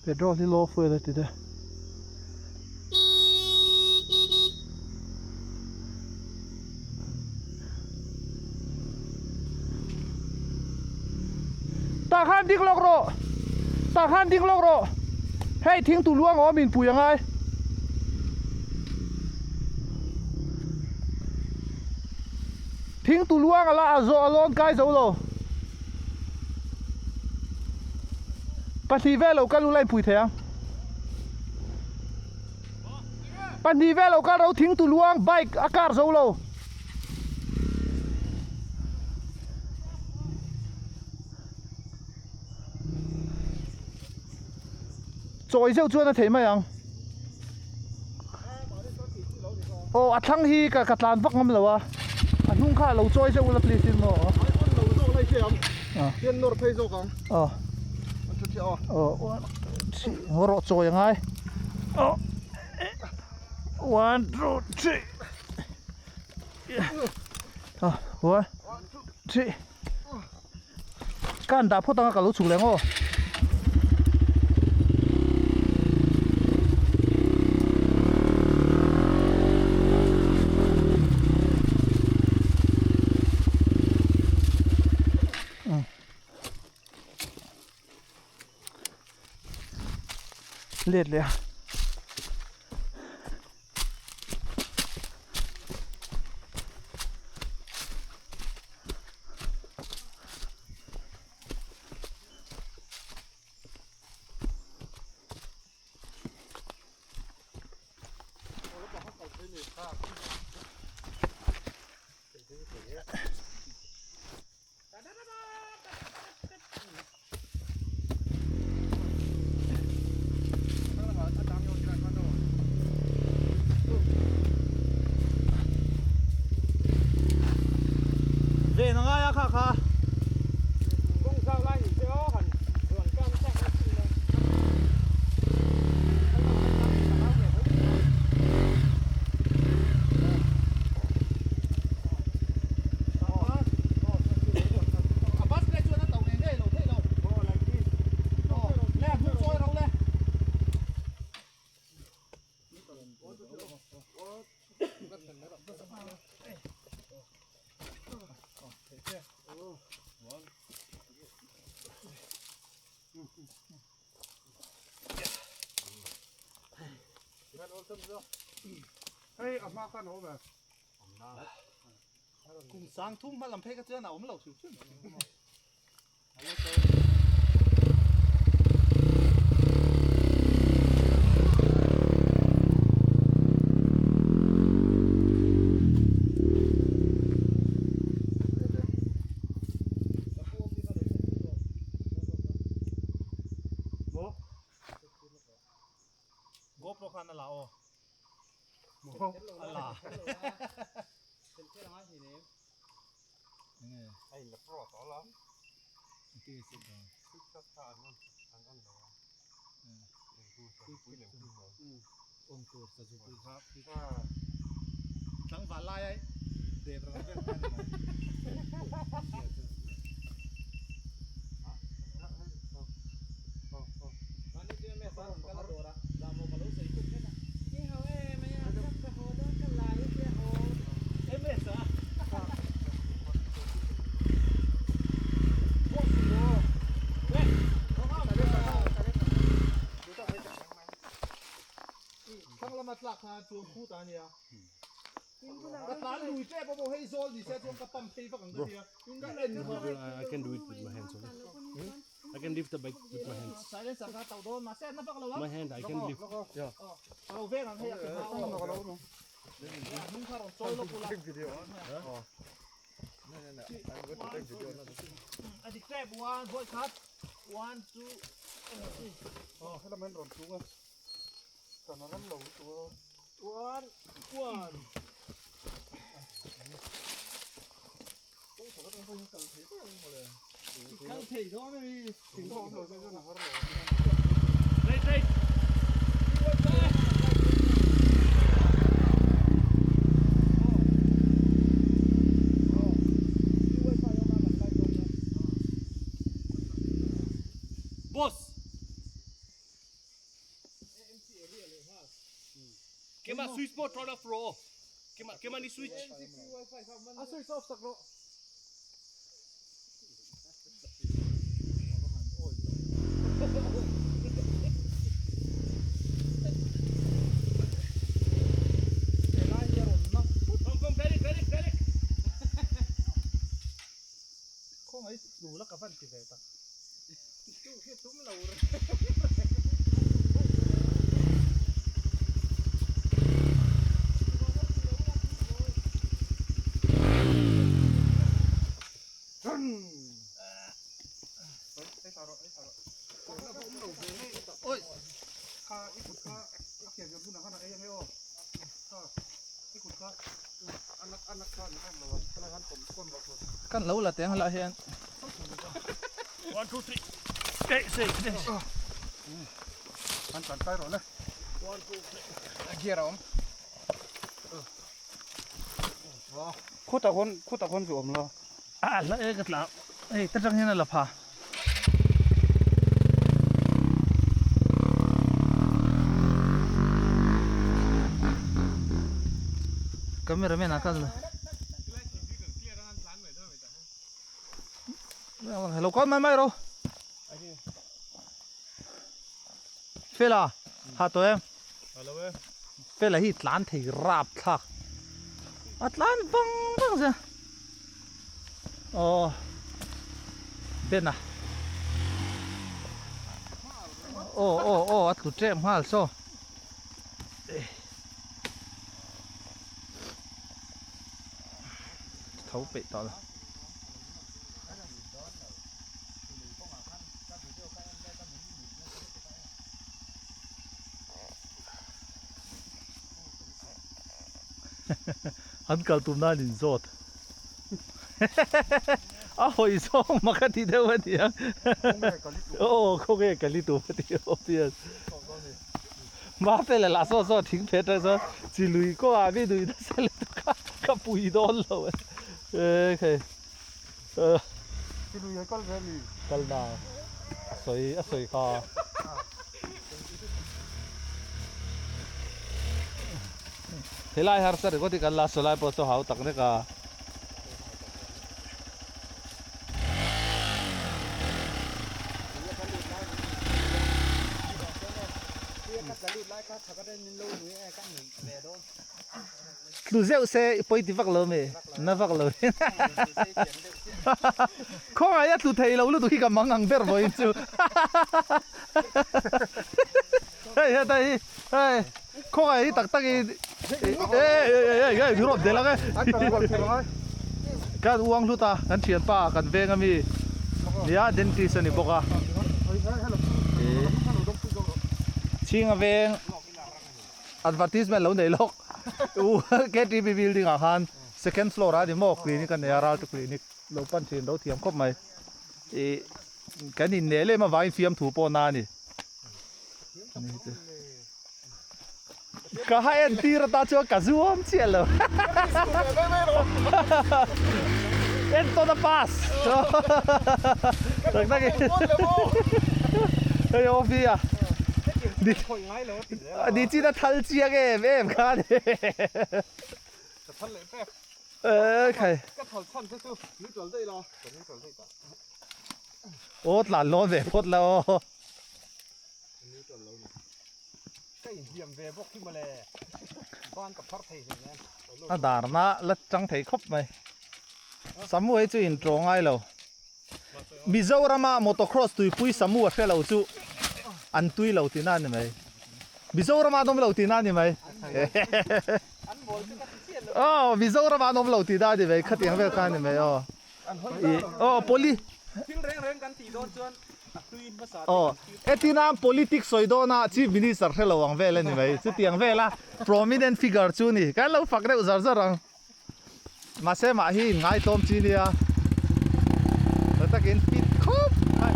Petrol hi low fuel a ti te. Tah khan ding lawk rawh tah khan ding lawk rawh hei thing tu luang awm in pui angai. Thing tu luang ala a zawh a lawn kai zo lo. Pahnih vel lo kal ula in pui thei ang. Pahnih vel lo kal ro thing tu luang bike a kar zo lo. Chawi zeuh chuan a thei mai ang. Aw a thlang hi ka ka tlan vak ngam lo a. A hnung kha lo chawi zeuh ula please in maw. Aw. Aw. Aw rawh chawi a ngai. Aw. One two three. Aw one three. Ka han dah phawt anga ka lo chhuk leh ang aw. let leh a. Ven a ngai a kha kha. Hei a hma khan a awm e. Kum sang thum hma lam phei kha chuan a awm lo hrim hrim. GoPro khan a la aw. A la. Tlangval lai ai dep rang vel kha ni mai. Thlang lama tlak kha chuan khut a nia. Ka tlan lui tep a maw hei zawl ni se chuan ka pump phei vak ang ka tia. Ka en hma. I can do it with my hands only. I can lift the bike with my hands. Silencer kha tauh dawn mahse a na vak lo a. My hand I can lift. Ka lo veng ang hei a ke hma aw. Hnung kha rawn chawi lawk ula. A dik tep one vawi khat one two three. Aw helam hian rawn tung a. Kan ram lo lutuk a. One one. Kal thei dawn a ni. Boss. Kema switch pawh turn off rawh aw. Kema kema ni switch. A switch off sak rawh. Kom kom Felix Felix Felix. Khawngaih lu la ka van ti ve tak. Kan lo la teng lah hian. 1 2 3 Ei sei sei. An tlan kai rawh le. 1 2 3 A gear a awm. Khutah khawn khutah khawn chu awm lo. A la e ka tla. Hei ta tang hian a la pha. Camera man a kal la. Hello call mai mai ro. Fela. Ha tawh em? Fela hi tlan thei rap thlak. A tlan vang vang zel. Aw Ben a. Aw aw aw a tlu ṭem nghal saw. Tho peih tawh lo. An kal tum nan in zawt. A hawi zawng mak a ti deuh a nia. Aw khawnge ka li tum a ti obvious. Mafela lah saw saw thing phet atang chuan chi lui kawngah mi nui nasa lutuk a ka pui dawn lo e. Ekhei. Chi lui ah kal ve a mi? Kal na a sawi a sawi kha. Helai harsa ringawt hi kan la saw lai pawh saw hau tak nek a. Tlu zeuh se i pawi ti vak lo mi na vak lo in khawngaih a tlu thei lo lutuk hi ka mang ang ber vawiin chu hei heta hi hei khawngaih hi tak tak in ei ei ei ei rawt del ang e kan uang hlut a kan thianpa kan veng ami nia dentist a ni bawk a chhinga veng Advertisement lo nei lawk u KTP building ah khan second floor ah a ni maw clinic a nei a Raltu clinic lo pan thin lo thiam khawp mai ih kan inneh lem avangin fiamthu pawh na a ni ka ha en tir ata chuan ka zuam chiah lo entawn a pass tak tak in hei awm hi a. Ni chin a thal chiang em em kha a ni. Ka thal leh pek. Ee khai. Ka thal chhan te chu neutral daih la. Ka neutral daih ta. Aw tlan lawn ve phawt la aw. Neutral lo ni. Ka inhliam ve bawk hi mawle. Ban ka phar thei hlei nen. A darna la chang thei khawp mai. Samu hi chu intro ngai lo. Mizorama motocross tuipui Samu a hre lo chu an tui lo tihna a ni mai. Mizorama an awm lo tihna a ni mai. Aw Mizorama an awm lo tihna a ni mai khatiang vel kha a ni mai aw. Aw poli Aw etina politics sawi dawna Chief Minister hre lo ang vel a ni mai. Chutiang vela prominent figure chu ni. Kan lo fak deuh zar zar ang. Mahse mah hi in ngaitlawm chi nia tha takin fit khawp mai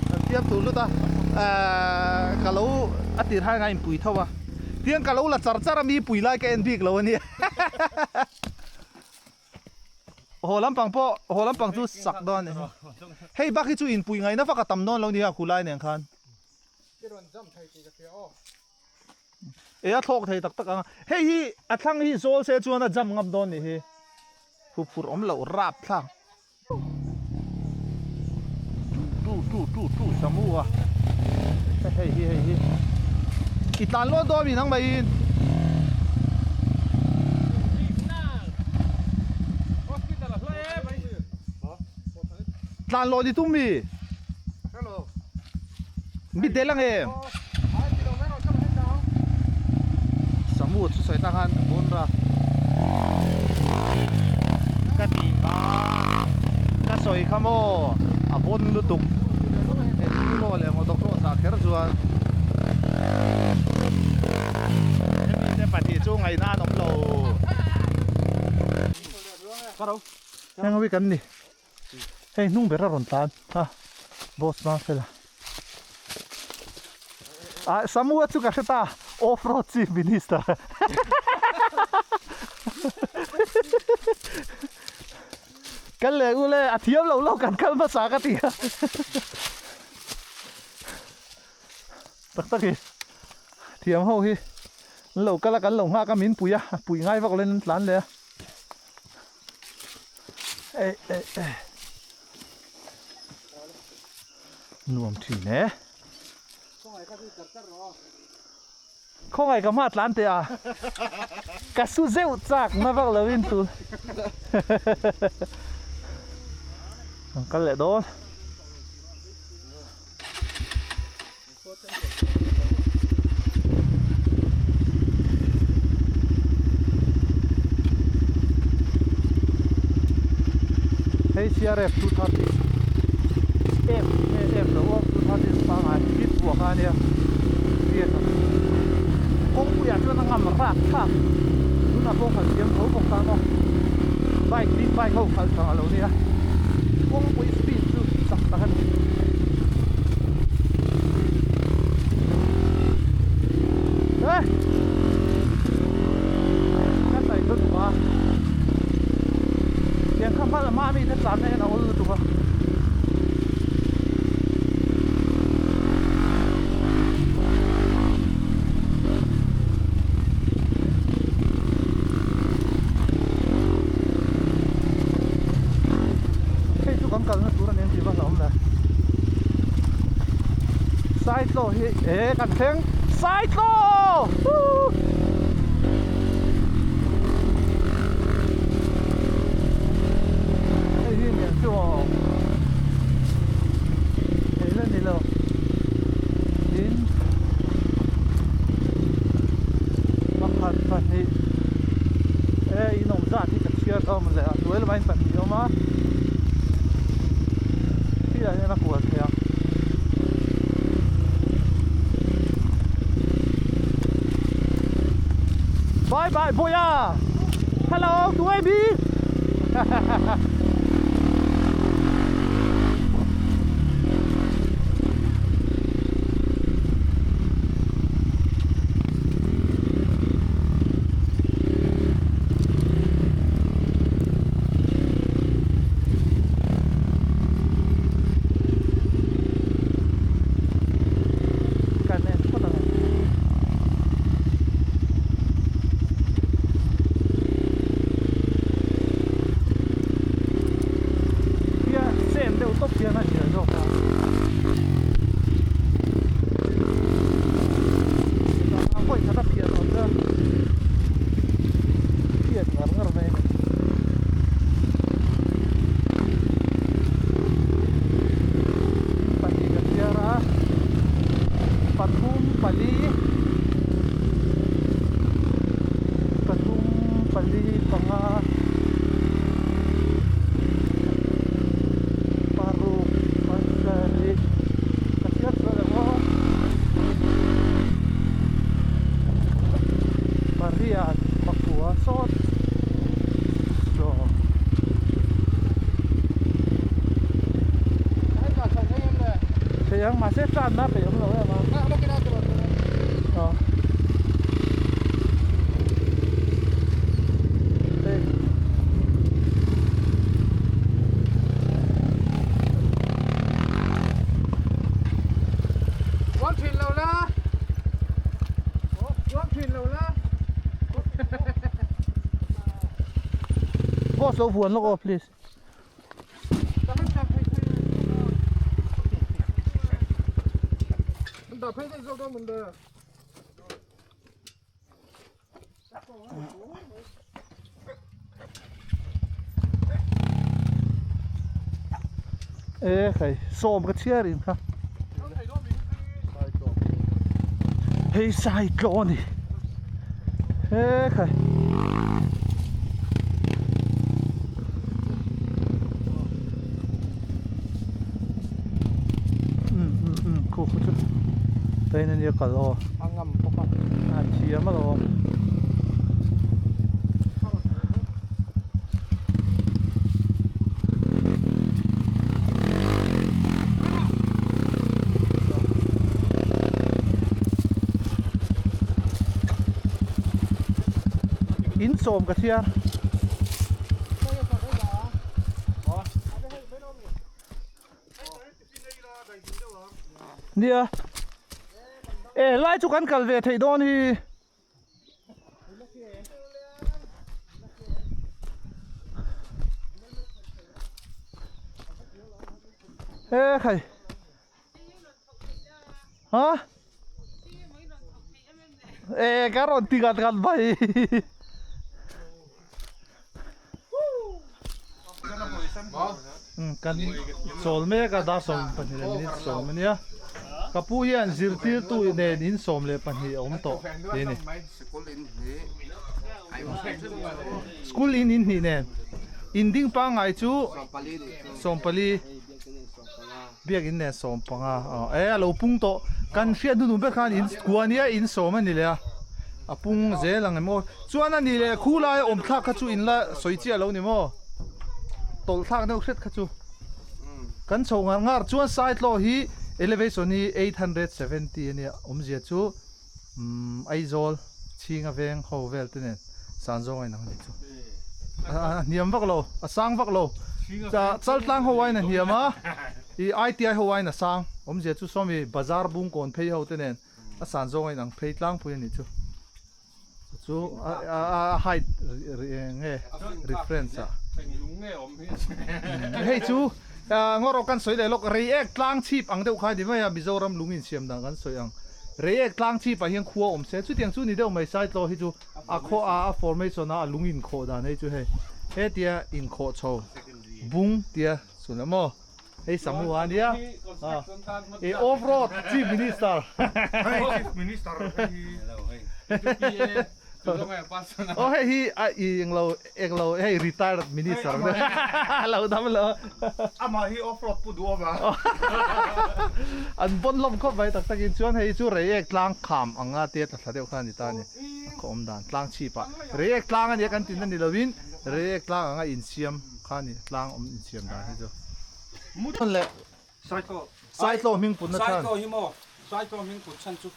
kan fiam tur lut a ehh ka lo a tir hai nga inpui tho a tiang ka lo la char char a mi pui lai ka en bik lo ania haw lampang pawh haw lampang chu sak dawn a ni hei bak hi chu inpui ngaihna vak a tam dawn lo nia khulai nen khan. E a thlawk thei tak tak ang a, hei hi a thlang hi zawl se chuan a jump ngam dawn nih hi, hu phur awm loh rap thlak. Tu tu tu tu samu a, hei hi hei hi i tlan lawn dawn mi nang mai in. Tlan lawn i tum mi? Mi tel ang em? Samu chu sawi tak khan bawn ra ka ti a ka sawi kha maw a bawn lutuk englo leh motocross ah kher chuan hemi te pahnih chu ngaihna an awm lo heng ho hi kan ni. Hei hnung ber a rawn tlan a boss hma fel a ah Samua chu ka hre ta off road chief minister kal leh u le a thiam lo lo kan kal hmasa ka ti a tak tak i thiam ho hi an lo kal a kan lo nghak a min pui a pui ngai vak lo in an tlan leh a. Ei ei ei nuam thin e. Khawngaih ka hma tlan teh a, ka su zeuh chak na vak lo in tun kan kal leh dawn. Hei CRF 230 F nge F lo aw 230 pangngai hit buah kha ania hriat ang kawngpuiah chuan a ngam rak thlak tunah pawh khalh thiam tho bawk ta maw bike big bike ho khalh chang alo nia kawngpui speed chu chak tak a ni. Eh! Ka taih lutuk a. Tiang kha hma hma mi te tlan na hian a awl lutuk a. Hei chu kan kalna tur a ni ang tih va hlauhawm le. Saitlaw hi e kan thleng Saitlaw! Woo! Hei hi nen chu aw hei la ni lo tin pakhat pahnih e in awm zat hi ka chhiar ta awm le a hnuai lamah in pahnih a awm a khi ah hian a kual thei ang. Bye bye Boya Hello Duai bi Kan en phawt ang e. Hian chen deuh tawp hian a hriat zawk a. A vawi khat a phiah tawh chuan phiat ngar ngar mai a ni. Pahnih ka chhiar a pathum pali pathum pali panga paruk pasarih ka chhiar sual ang aw pariat pakua sawt sawm. Thei ang mahse tlanna peih awm lo em a. Aw. Hei. Uang thin lo la. Uang thin lo la. Boss lo vuan lawk aw please. E khai sawm ka chhiar in kha hei sai tlaw a ni e khai um um um khu khu chu train ania kal aw a ngam bawk a a thiam alawm. In sawm ka chhiar. Nia. E lai chu kan kal ve theih dawn hi. He khai. Ha? E ka rawn ti ngat ngat mai. Kan chawl mek a dar 12 leh minute sawm a nia. Ka pu hian zirtirtu nen in 12 a awm tawh tih a ni. School in in hnih nen in ding pangngai chu 14 Biakinn nen 15 aw e a lo pung tawh kan hriat hnuhnung ber khan in kua nia in sawm a ni leh a a pung zel ang em aw chuan a ni leh khu laia awm thlak kha chu in la sawi chiah lo ni maw tawlh thlak deuh hret kha chu kan chho ngar ngar chuan Saitlaw hi elevation hi 870 a nia awmzia chu umm Aizawl chhinga veng ho vel te nen san zawng a inang a nih chu a hniam vak lo a sang vak lo chaltlang ho aiin a hniam a ih ITI ho aiin a sang awmzia chu sawmi bazar bung kawn phei ho te nen a san zawng a inang phei tlangpui a nih chu chu a height nge reference ah hei chu ngaw rawh kan sawi leh lawk reiek tlang chhip ang deuh kha a ni mai a Mizoram lung insiam dan kan sawi ang reiek tlang chhip ah hian khua awm se chutiang chu ni deuh mai Saitlaw hi chu a khaw a a formation a a lung inkhawh dan hei chu hei hetia inkhawh chho bung tia chhun a maw hei samu a nia i off road chief minister chief minister hei aw hei hi a i englo englo hei retired minister lo dam lo amah hi off road pu duh awm a an bon hlawm khawp mai tak takin chuan hei chu reiek tlang kham anga te tla thla deuh kha a ni ta a ni a khaw awm dan tlang chhip ah reiek tlang a nia kan tin a ni lovin reiek tlang anga insiam kha a ni tlang awm insiam dan hi chu le Saitlaw hming putna chhan. Saitlaw hi maw Saitlaw hming put chhan chu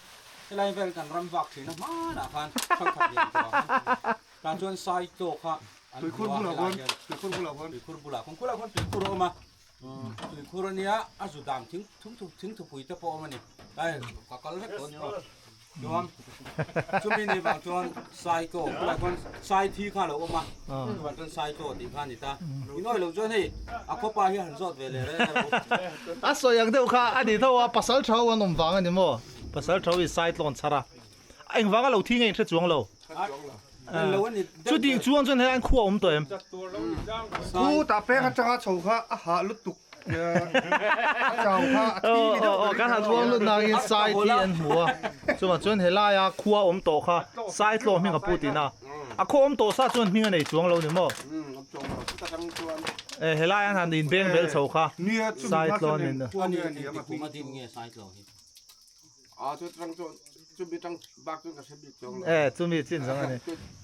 helai vel kan ram vak thin a hmanah khan thangkhat lian tawh ah khan tah chuan Saitlaw kha an hmu a helai hian tuikhur bulah khuan tuikhur bulah khuan khulai khuan tuikhur a awm a tuikhur ania a zu dam thing thing thupui te pawh a awm a ni ai ka kal vek tawh a ni maw. Chuan chumi ni vang chuan Saikaw khulai khuan Saithi kha a lo awm a, chuvang chuan Saikaw tih kha a ni ta. Inawih loh chuan hei a khawpa hi a han zawt ve leh reng a lo. A sawi ang deuh kha a ni tho a, pasal tho an awm vang a ni maw? Pasal tho i Saitlawn chhar a, engvanga lo thi nge in hre chuang lo? Chutih chuang chuan hei an khua awm tawh em? Khu tah peng atanga chho kha a hah lutuk. A chau kha a thi ni deuh Kan han ruang lut nangin sai thi an hmu a, chuvang chuan helaia khua awm tawh kha sai tlaw hming a pu tihna. A khaw awm tawh sa chuan hming a nei chuang lo ni maw? E helai an han inbeng bel chho kha sai tlaw a ni. E chumi chin zawng a ni.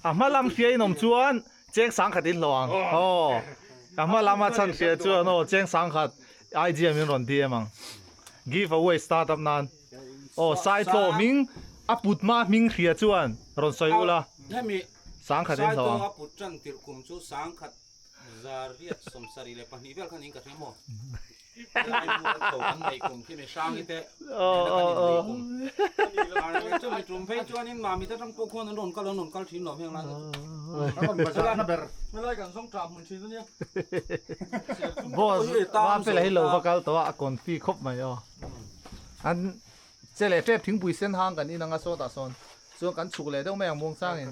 A hma lam hria in awm chuan cheng sangkhat in hlawh ang. Aw a hma lama chhan hria chuan aw cheng sangkhat IG ah min rawn DM ang. Give away start up nan. Aw Saitlaw hming a put hma hming hria chuan rawn sawi ula sangkhat in hlawh ang. Saitlaw a put tan tirh kum chu sangkhat 872 vel khan in ka hria maw? Boss Mafela hi lo va kal tawh a a confi khawp mai aw an che leh tep thingpui sen hang kan in anga sawtah sawn chuan kan chhuk leh deuh mai ang muang changin.